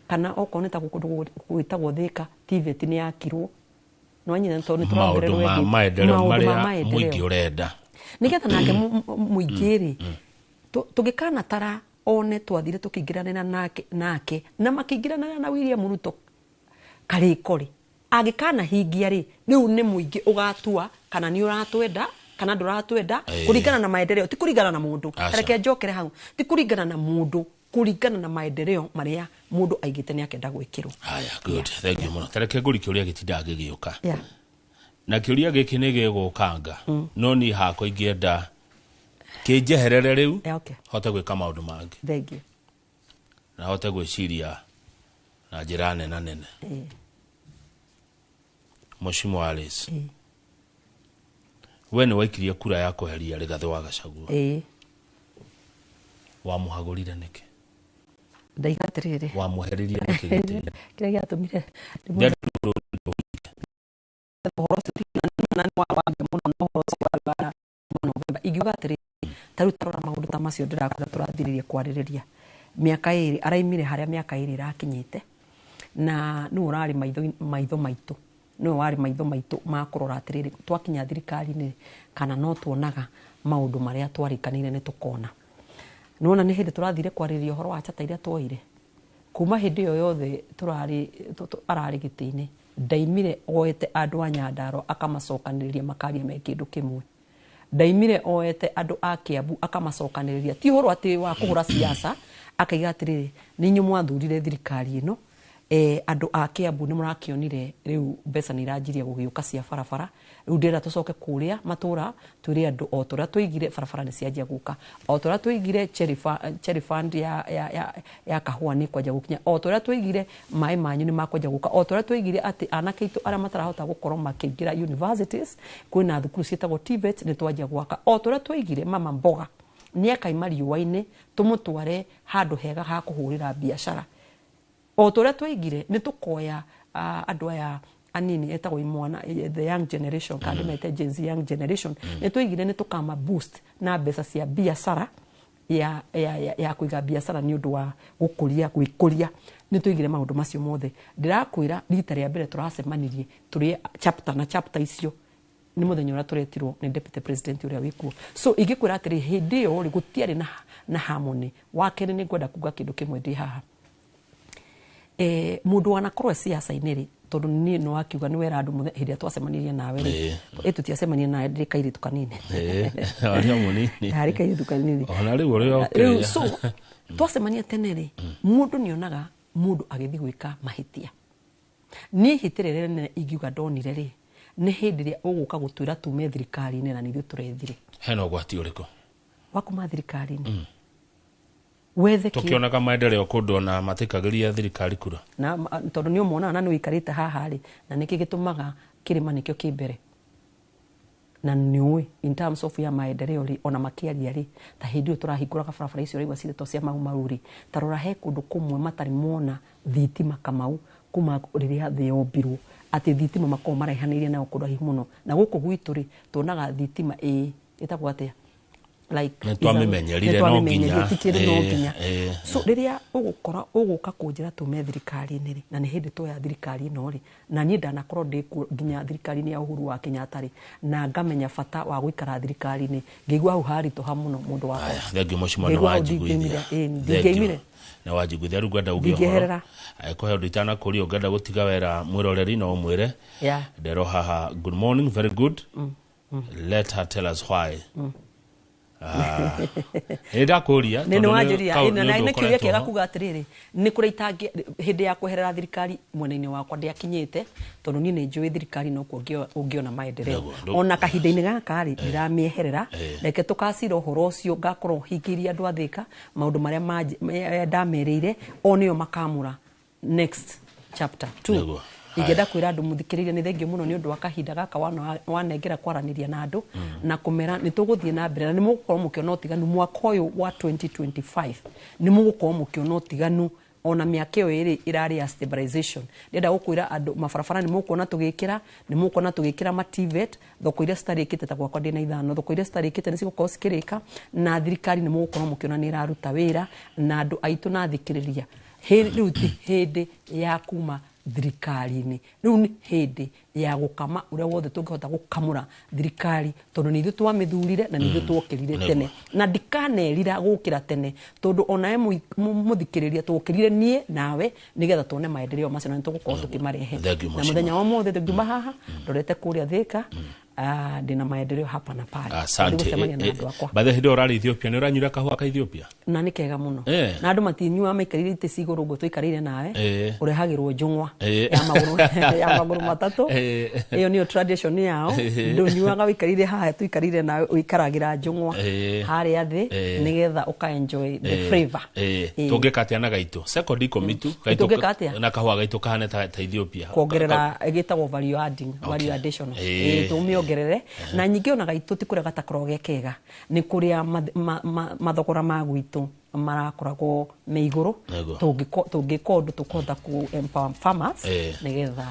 kana okorwo nĩ ta kũndũ gwĩtagwo Thĩka, TVET nĩ yakirwo, nĩwanyita, tondũ nĩ Maũndũ tũrongererwo ma ĩngĩ. maendeleo Maũndũ ma marĩa maendeleo. mũingĩ ũrenda. Nĩgetha nake mũingĩ rĩ, tũngĩkanatara one twathire tũkĩingĩranĩra nake na makĩingĩranĩra na William Ruto karĩko rĩ, angĩkanahingia rĩ, rĩu nĩ mũingĩ ũgatua kana nĩ ũratwenda kana ndũratwenda, kũringana na maendeleo, ti kũringana na mũndũ. Aca. Reke njokere hau, ti kũringana na mũndũ, kũringana na maendeleo marĩa mũndũ aigĩte nĩ akenda gwĩkĩrwo. Haya, good, thank you mũno. Tareke ngũri kĩũria gĩtindaga gĩgĩũka. Na kĩũria gĩkĩ nĩ gĩgũkanga, no niĩ hakwa ingĩenda kĩnjeherere rĩu, Yeah, okay. hote gwĩka maũndũ mangĩ. Thank you. Na hote gwĩciria na njĩra nena nene. Mheshimiwa Alice, we nĩ waikirie kura ya kweheria Rigathĩ wa Gachagua. Wamũhagũrire nĩkĩ? Ndaiga atĩrĩrĩ, Wamũheririe nĩkĩ gĩtĩ-inĩ? Kĩrĩa gĩatũmire ũhoro ũcio na nĩ wa mũno, na ũhoro ũcio wa November, ingiuga atĩrĩrĩ, ta rĩu tarora maũndũ ta macio ndĩrakwĩra tũrathiririe kwarĩrĩria mĩaka 2, araimire harĩa mĩaka 2 ĩrakinyĩte, na nĩwe ũrarĩ maitho maitũ, nĩwe warĩ maitho maitũ ma kũrora atĩrĩrĩ, twakinya thirikari-inĩ kana no tuonaga maũndũ marĩa twarĩkanĩire nĩ tũkona. Nĩwona nĩ hĩndĩ tũrathire kwarĩrĩria ũhoro wa chata iria twoire. Kuma hĩndĩ ĩyo yothe tũrarĩ ararĩ gĩtĩ-inĩ, ndaimire oete andũ a Nyandarua akamacokanĩrĩria makaria me kĩndũ kĩmwe. Ndaimire oete andũ a Kiambu akamacokanĩrĩria, ti ũhoro atĩ wa kũhũra siasa, akaiga atĩrĩrĩ, nĩ inyuĩ mwathurire thirikari ĩno, andũ a Kiambu nĩ mũrakĩonire rĩu mbeca nĩ iranjirie gũgĩũka cia barabara, rĩu ndĩrenda tũcoke kũrĩa matũra twĩre andũ o tũrĩa tũigire barabara nĩ cianjia gũka, o tũrĩa tũigire cherry fund ya kahũa nĩ kwanjia gũkinya, o tũrĩa tũigire maĩ manyu nĩ makwanjia gũka, o tũrĩa tũigire atĩ anake aitũ arĩa matarahota gũkorwo makĩingĩra universities, kwĩna thukuru ciĩtagwo TVET nĩ twanjia gwaka, o tũrĩa tũigire mama mboga nĩ akaima riũa-inĩ tũmũtware handũ hega ha kũhũrĩra biacara, o tũrĩa twaigire nĩ tũkoya andũ aya anini etagwo imwana, the young generation, kana ndĩmete Gen Z young generation, nĩ twaigire nĩ tũkama boost na mbeca cia biacara ya kũiga biacara nĩ ũndũ wa gũkũria gwĩkũria, nĩ twaigire maũndũ macio mothe. Ndĩrakwĩra rita rĩa mbere tũracemanirie tũrĩ chapter na chapter icio nĩ mũthenya ũrĩa tũretirwo nĩ deputy president ũrĩa wĩkuo. So ingĩkwĩra atĩrĩ, hĩndĩ ĩyo rĩ gũtiarĩ na harmony. Wa kerĩ, nĩ ngwenda kuga kĩndũ kĩmwe ndĩ haha. Mũndũ wanakorwo e siasa-inĩ rĩ, tondũ niĩ nĩ wakiuga nĩ wera andũ hĩndĩ ĩrĩa twacemanirie nawe rĩ, tũtiacemanirie nawe ndĩ kairĩtu kanini. Warĩ o mũnini. Harĩ kairĩtu kanini. Ona rĩu ũrĩ o Rĩu, kĩrĩa. so twacemania tene rĩ, mũndũ nĩonaga mũndũ agĩthiĩ gwĩka mahĩtia. Niĩ ihĩtia rĩrĩa rĩnene ingiuga ndonire rĩ, nĩ hĩndĩ ĩrĩa ũgũka gũtwĩra tume thirikari-inĩ na nĩ ithuĩ tũrethire. Hena ũgwati ũrĩkũ? Wa kuma thirikari-inĩ wethe tukionaga maendeleo kundu na matikagiria thirikari kura na tondu ni umuonaga na ni wikarite haha ri na niki gitumaga kirima nikio ki mbere na niwe in terms of ya maendeleo ri ona makiaria ri ta hindi ĩyo turahingũraga barabara icio raigua ciretwo cia Mau Mau ri ta rora he kundu kumwe matari mona thitima Kamau kuma riria thi yombirwo ati thitima makoragwo maraihanĩirie nayo kũraihu mũno na gũkũ gwitũ ri tuonaga thitima ĩ ĩtagwo atĩa like nĩtwamĩmenyerire no nginya no nginya so rĩrĩa ũgũkora ũgũka kũnjĩra tume thirikari-inĩ rĩ na nĩ hĩndĩ tuoya thirikari ĩno rĩ na niĩ ndanakorwo ndĩ nginya thirikari-inĩ ya Uhuru wa Kenyatta rĩ na ngamenya bata wa gũikara thirikari-inĩ ngĩigua hau haritũha mũno mũndũ wakwa. Thengiũ mũcimo nĩ wanjiguithia ndingĩimire nĩ wanjiguithia rĩu ngwenda uge ũhoro angĩkorwo he ũndũ itanakũria ũngĩenda gũtiga wera mwĩroreri no ũmwĩre ndero haha. Good morning, very good. Let her tell us why. Ndakuria nĩ wanjũria na nĩ kĩũria kĩega kuga atĩrĩrĩ nĩ kũrĩa itangĩ hĩndĩ ya kweherera thirikari mwena-inĩ wakwa ndĩakinyĩte tondũ niĩ nĩ njũĩ thirikari nokuo ũngĩona maendeleo ona kahinda-inĩ gaka rĩ ndiramĩeherera reke tũkacira ũhoro ũcio ngakorwo hingĩirie andũ a Thĩka maũndũ marĩa ndamerĩire o nĩo makamũra next chapter 2. Ingĩenda kwĩra andũ mũthikĩrĩria nĩ thengio mũno nĩ ũndũ wa kahinda gaka wanengera kwaranĩria na andũ na kũmera nĩ tũgũthiĩ na mbere na nĩ mũgũkorwo mũkĩona ũtiganu mwaka ũyũ wa 2025 nĩ mũgũkorwo mũkĩona ũtiganu ona mĩaka ĩyo ĩrĩ ĩrarĩ ya stabilization. Ndĩrenda gũkwĩra andũ mabarabara nĩ mũkuona tũgĩkĩra nĩ mũkuona tũgĩkĩra mativet thoko iria citarĩkĩte ta gwakwa ndĩna ithano thoko iria citarĩkĩte nĩ cigũkorwo cikĩrĩka na thirikari nĩ mũgũkorwo mũkĩona nĩ ĩraruta wĩra na andũ aitũ na athikĩrĩria rĩu ti hĩndĩ ya kuma thirikari-inĩ rĩu nĩ hĩndĩ ya gũkama ũrĩa wothe tũngĩhota gũkamũra thirikari tondũ nĩ ithuĩ twamĩthurire na nĩ ithuĩ twokĩrire tene na ndikanerira gũkĩra tene tondũ onawe mũthikĩrĩria twokĩrire niĩ nawe nĩgetha tuone maendeleo macio na nĩ tũgũkorwo tũkĩmarehe na mũthenya wa ũmũthĩ tũngiuma haha ndorete kũrĩa Thĩka ndĩna maendeleo hapa na pale. Asante. By the way, ũrarĩ Ethiopia nĩ ũranyuire kahũa ka Ethiopia na nĩ kega mũno na andũ matinyuaga maikarĩire itĩ ci igũrũ ũguo tũikarĩire nawe ũrehagĩrwo njũng'wa ya magũrũ matatũ ĩyo nĩyo tradition yao ndũnyuaga ũikarĩire haha tũikarĩire nawe ũikaragĩra njũng'wa harĩa thĩ nĩgetha ũka enjoy the flavor. Tũngĩka atĩa na gaitũ second ikomitu gaitũ na kahũa gaitũ kahane ta Ethiopia kuongerera ĩgĩtagwo value adding value additional tũmĩongerere na nyingĩ ona gaitũ ti kũrĩa gatakoragwo ge kega nĩ kũrĩa mathogora ma gwitũ marakoragwo me igũrũ tũngĩka ũndũ tũkũhota ku empower farmers nĩgetha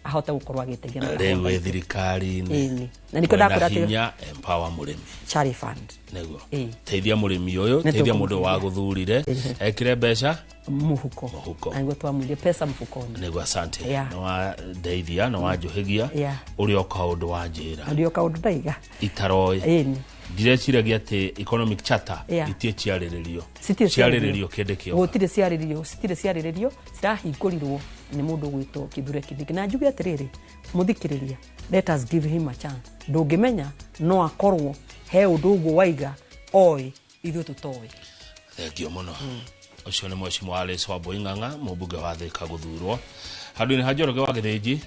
ahote gũkorwo agĩteithia na rĩu wĩ thirikari-inĩ na nĩkĩo ndakwĩra atĩ hinya empower mũrĩmi Charity Fund nĩguo teithia mũrĩmi ũyũ teithia mũndũ wa gũthurire ekĩre mbeca mũhuko na nĩguo twamwĩrire pesa mfukoni nĩguo. Asante nĩ wandeithia na wanjũhĩgia ũrĩa o kaũndũ wanjĩra ũrĩa o kaũndũ ndaiga itaroĩ ndireciragia atĩ economic charter itie ciarĩrĩrio ciarĩrĩrio kĩndĩ kĩoka gũtirĩ ciarĩrĩrio citirĩ ciarĩrĩrio cirahingũrirwo nĩ mũndũ ũgwĩtwo Kithure Kindiki na njuge atĩrĩrĩ mũthikĩrĩria let us give him a chance ndũngĩmenya no akorwo he ũndũ ũguo waiga oĩ ithuĩ tũtoĩ. Thengio mũno. Ũcio nĩ Mheshimiwa Alice Wambui Ng'ang'a mũmbunge wa Thĩka gũthurwo handũ-inĩ ha Njoroge wa Gĩthĩnji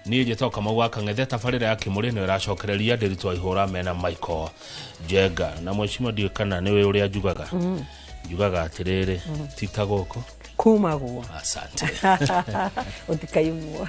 niĩ njĩtagwo Kamau wa Kang'ethe tabarĩra ya Kĩmũrĩ nĩyo ĩracokereria Ndĩritũ Ihũra mena Michael Njenga na mheshimiwa ndiũĩ kana nĩwe ũrĩa njugaga njugaga atĩrĩrĩ ti ta gũkũ kumagwo. Asante. Ũtikaimwo.